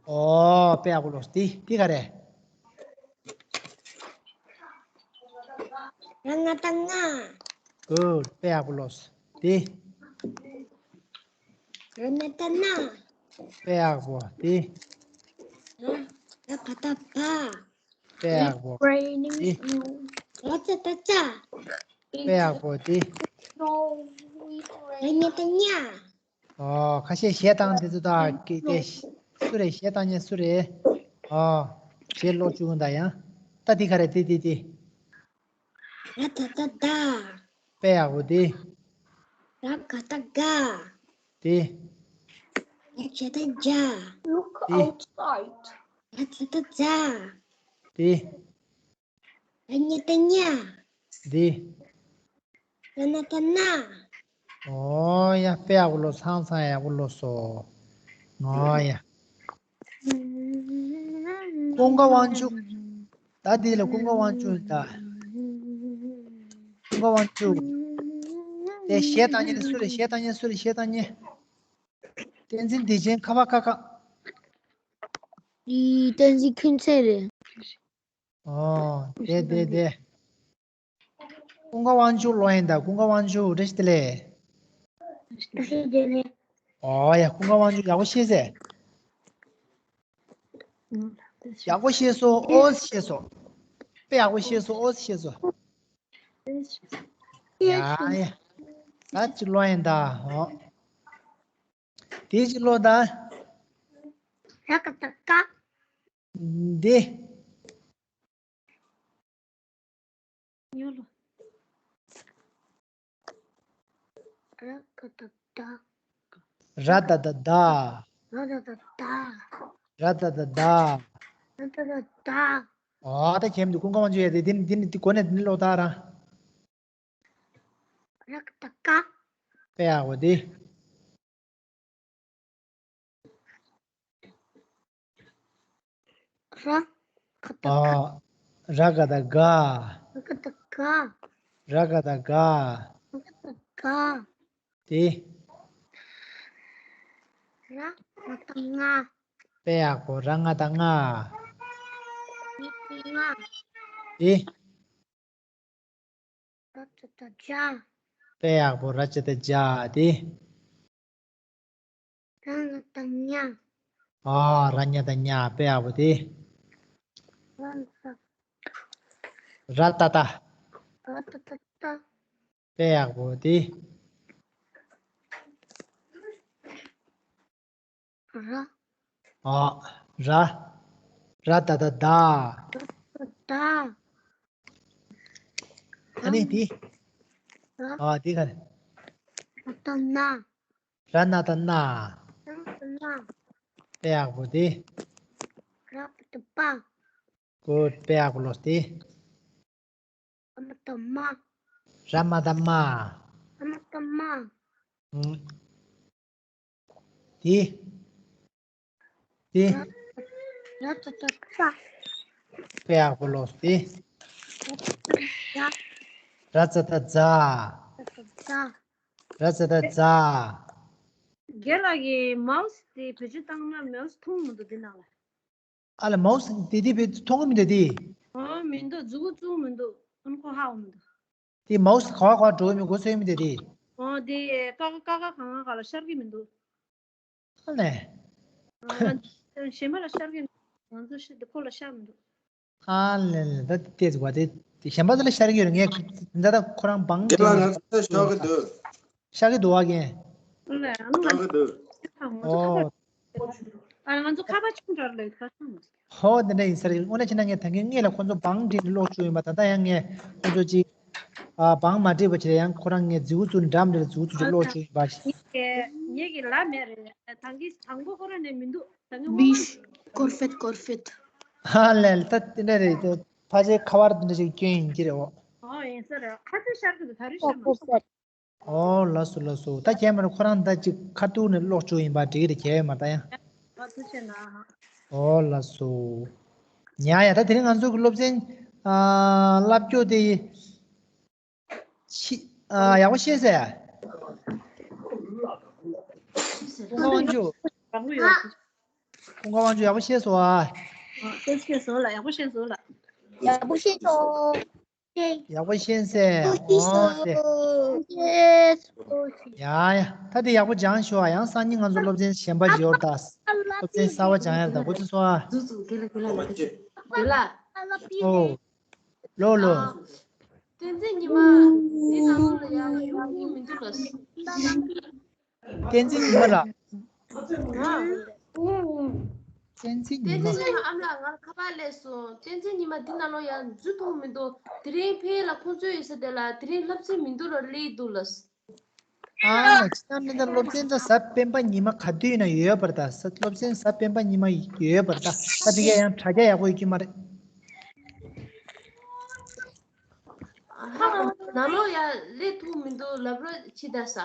ཨོ། དཔེ་ཡག་པོ་ཀློག་སོང་། དེ་དེ་ག་རེ། ར་ང་ཏ་ང་། གུཌ། དཔེ་ཡག་པོ་ཀློག་སོང་། དེ། ར་ན་ཏ་ན། དཔེ་ཡག་པོ། དེ། ར་ར་ག་ཏ་ག། དཔེ་ཡག་པོ། Raining དེ། སྣོ། ར་ཙ་ཏ་ཙ། དཔེ་ཡག་པོ། དེ། Snow is ར་ཉ་ཏ་ཉ། ཨོ། ཁ་ཤས་གཞས་བཏང་དེ་ཚོ་ད་སྐད་དེ་སུ་རེད། གཞས་བཏང་མཁན་སུ་རེད། ཨོ། གཞས་ཀློག་བཅུག་གོ་ད་ཡང་། ད་དེ་ག་རེད། དེ་དེ་དེ། ར་ད་ད་ད། དཔེ་ཡག་པོ་དེ། ར་ག་ད་ག། དེ། ར་ཇ་ད་ཇ། Look དེ། Outside. ར་ཛ་ད་ཛ། དེ། ར་ཉ་ད་ཉ། དེ། ར་ན་ད་ན། ཨོ་ཡ། དཔེ་ཡག་པོ་ཀློག་ཚང་ཚང་ཡག་པོ་ཀློག་སོང་། ཨོ་ཡ། ཀུན་དགའ་དབང་ཕྱུག་ད་འདི་ལ་ཀུན་དགའ་དབང་ཕྱུག་ད། ཀུན་དགའ་དབང་ཕྱུག་དེ་གཞས་བཏང་མཁན་སུ་རེད། གཞས་བཏང་མཁན་སུ་རེད། གཞས་བཏང་མཁན། བསྟན་འཛིན་བདེ་ཆེན། ཁ་བ་ཁ་ཁ། འདི་བསྟན་འཛིན་ཁྱུང་ཚེ་རེད། ཨོ། དེ་དེ་དེ། ཀུན་དགའ་དབང་ཕྱུག་ཀློག་ཡིན་ད། ཀུན་དགའ་དབང་ཕྱུག་བཀྲ་ཤིས་བདེ་ལེགས། བཀྲ་ཤིས་བདེ་ལེགས། ཨོ་ཡ། ཀུན་དགའ་དབང་ཕྱུག་ཡག་པོ་ཤེས་ཟེ། ཡག་པོ་ཤེས་སོང་། ཨོ་ཤེས་སོང་། དཔེ་ཡག་པོ་ཤེས་སོང་། ཨོ་ཤེས་སོང་། ཡ་ཡ། ད་ཅི་ཀློག་ཡིན་ད། ཨོ། དེ་ཅི་ཀློག་ད། ར་ག་ད་ག། འདི། ཉོ་ལོ། ར་ག་ད་ད། ར་ད་ད་ད། ར་ད་ད་ད། ར་ད་ད་ད། ར་ད་ད་ད། ཨ། ད་མཁྱེན་འདུག་ཀུན་དགའ་དབང་ཕྱུག་ཡ་དེ། འདི་ནི་འདི་ནི་འདི་གོ་ནས་འདི་ནི་ཀློག་ད་ར། ར་ག་ད་ག། དཔེ་ཡག་པོ་དེ། ར་ག་ད་ག། ཨ། ར་ག་ད་ག། ར་ག་ད་ག། ར་ག་ད་ག། ར་ག་ད་ག། དེ། ར་ང་ད་ང་། དཔེ་ཡག་པོ། ར་ང་ད་ང་། ང་ད་ང་། དེ། ར་ཇ་ད་ཇ། དཔེ་ཡག་པོ། ར་ཇ་ད་ཇ། དེ། ར་ཉ་ད་ཉ། ཨ། ར་ཉ་ད་ཉ། དཔེ་ཡག་པོ། དེ། ར་ད། ར་ད་ད། ར་ད་ད་ད། དཔེ་ཡག་པོ། དེ། ར། ཨ། ར། ར་ད་བཏགས་རྡ། ད། ཨ་ནི་དེ། ར། ཨ། དེ་ག་རེ། ན་བཏགས་ན། ར་ན་བཏགས་ན། ན་བཏགས་ན། དཔེ་ཡག་པོ་དེ། ར་བཏགས་རྦ། གུཌ། དཔེ་ཡག་པོ་ལོས་དེ། མ་བཏགས་མ། ར་མ་བཏགས་མ། མ་བཏགས་མ། ཨུམ། དེ། དེ། ར་བཏགས་རྩ། དཔེ་ཡག་པོ་ལོས་དེ། ར་བཏགས་རྩ། ར་ཙ་བཏགས་རྫ། ར་ཙ་བཏགས་རྫ། ར་ཙ་བཏགས་རྫ། རྒན་ལགས་ཀྱིས་མའོ་སི་དེ་བེད་སྤྱོད་བཏང་ན་མའོ་སི་མཐོང་མི་འདུག་དེ་ནང་ལ། ཨ་ལ་མའོ་སི་དེ་དེ་བེད་མཐོང་གི་མི་འདུག་དེ། ཨོ་མི་འདུག་མཛུ་གུ་བཙུགས་མི་འདུག་ཨ་ནི་ཁོ་ཧ་གོ་མི་འདུག་དེ་མའོ་སི་ག་བ་ག་བ་འགྲོ་གི་མི་མགོ་ཚོས་མི་འདུག་དེ། ཨོ་དེ་ཀ་ཀ་ཀ་ཀ་གང་ག་ག་ལ་ཤར་གི་མི་འདུག་ཨ་ལས། ཨ་ང་གཞན་པ་ལ་ཤར་གི་མི་འདུག་ང་ཚོ་ཤི་དེ་ཁོ་ལ་ཤར་མི་འདུག་ཨ་ལས་ལས། ད་དེ་ཟིག་བ་དེ་དེ་གཞན་པ་ཚོ་ལ་ཤར་གི་ཡོད་རེད། ངས་ད་ད་ཁོ་རང་བང་དེ་ལ་ང་ཚོ་ཤར་གི་འདུག་ཤར་གི་འདུག་བ་གན། ཨ་ལས་ཨ་ནི་ང་ཤར་གི་འདུག་ང་ཚོ་ཁ་པར། ཨོ། ཨ་ང་ཚོ་ཁ་པར་ཆུང་དྲགས་ལ་ཁ་སང་། ཧོ་དེ་འདྲ་ཡིན་ས་རེད། དངོས་གནས་བྱས་ན་ངས་ད་གིན་སྔོན་ལ་ཁོ་ཚོ་བང་བསྒྲིགས་ནས་ཀློག་བཅུག་ཡིན་པ། ད་ལྟ་ཡང་ངས་ཁོ་ཚོ་ཅིག་ཨ་བང་མ་བསྒྲིགས་པ་བྱས་ཡང་ཁོ་རང་ངས་མཛུ་གུ་བཙུགས་འགྲམ་རེ་ལ་མཛུ་གུ་བཙུགས་ཀློག་བཅུག་ཡིན་པ། ངེད་ཀྱི་ངེད་ཀྱི་ལ་མེད་རེད། ད་གིན་དང་པོ་ཁོ་རང་ནས་མི་འདུག་ད་གིན་སྔོན་མ། ཀོར་ཕེད་ཀོར་ཕེད། ཧ་ལས་ལས། ད་དེ་འདྲ་རེད། ད་ཕལ་ཆེར་ཁ་པར་དེ་འདྲ་ཞིག་སྐྱོན་ཡིན་གྱི་རེད། འོ། ཨོ་ཡིན་ས་རེད། ཁ་ཚོད་ཤར་གི་འདུག་ད་རེས་ཤར་མ་སོང་། ཨོ་ལགས་སོ་ལགས་སོ། ད་ཁྱད་མ་རེད། ཁོ་རང་ད་ཅིག་ཁ་ཐུག་ནས་ཀློག་བཅུག་ཡིན་པ་འགྲིག་གི་རེད། ཁྱད་མ་རེད་ད་ཡང་། ཨ་ཐུགས་རྗེ་གནང་། ཨོ་ལགས་སོ། ཉ་ཡ། ད་དེ་རིང་ང་ཚོ་གི་སློབ་ཚན་ཨ་བསླབ་རྒྱུ་དེ་ཤི་ཨ་ཡག་པོ་ཤེས་ཟེར། ཀུན་དགའ་དབང་ཕྱུག་རང་གི་ཡོད། ཀུན་དགའ་དབང་ཕྱུག་ཡག་པོ་ཤེས་སོང་ཨ། ཨ་ཤེས་ཤེས་སོང་ལ། ཡག་པོ་ཤེས་སོང་ལ། ཡག་པོ་ཤེས་སོང་། ཡག་པོ་ཤེས་སོང་། ཨོ་དེ། ཡ་ཡ། ད་དེ་ཡག་པོ་སྦྱངས་ཤོག་ཨ། ཡང་སང་ཉིན་ང་ཚོ་སློབ་ཚན་གཞན་པ་ཞིག་ཡོད་རེད་ད། སློབ་ཚན་གསར་པ་སྦྱང་ཡ་རེད་ད། འགོ་ཚུགས་སོང་ཨ། འགོ་ཚུགས། རྒན་ལགས་རྒན་ལགས་རྒན་ལགས། ཨོ། ལོ་ལོ། བསྟན་འཛིན་ཉི་མ་འདི་ནང་ལོགས་ལ་ཡང་ཡོང་གི་མི་འདུག་ལ། བསྟན་འཛིན་ཉི་མ་ལགས། བསྟན་འཛིན་ཉི་མ། བསྟན་འཛིན་ཉི་མ་ཨ་མ་ལགས། ང་ཁ་པར་སླེབས་སོང་། བསྟན་འཛིན་ཉི་མ་འདི་ནང་ལོགས་ཡང་འཛུལ་ཐུབ་མི་འདུག་དེ་རིང་ཕ་གི་ལ་ཁོང་ཚོ་ཡོད་ས་དེ་ལ་དེ་རིང་བསླབ་ཚན་མི་འདུག་ལ་སླེབས་འདུག་ལ། ཨ་ཅི་ད་མི་ད་སློབ་ཚན་ད་གཟའ་སྤེན་པ་ཉི་མ་ག་དུས་ཡིན་ན་ཡོད་པ་རེད་ད། སློབ་ཚན་གཟའ་སྤེན་པ་ཉི་མ་ཡོད་པ་རེད་ད། ད་དེ་ག་ཡང་དྲ་རྒྱ་ཡག་པོ་ཡོད་ཀྱི་མ་རེད། ནང་ལོགས་ཡ་སླེབས་ཐུབ་མི་འདུག་ལབ་རོགས་བྱེད་ད་ས།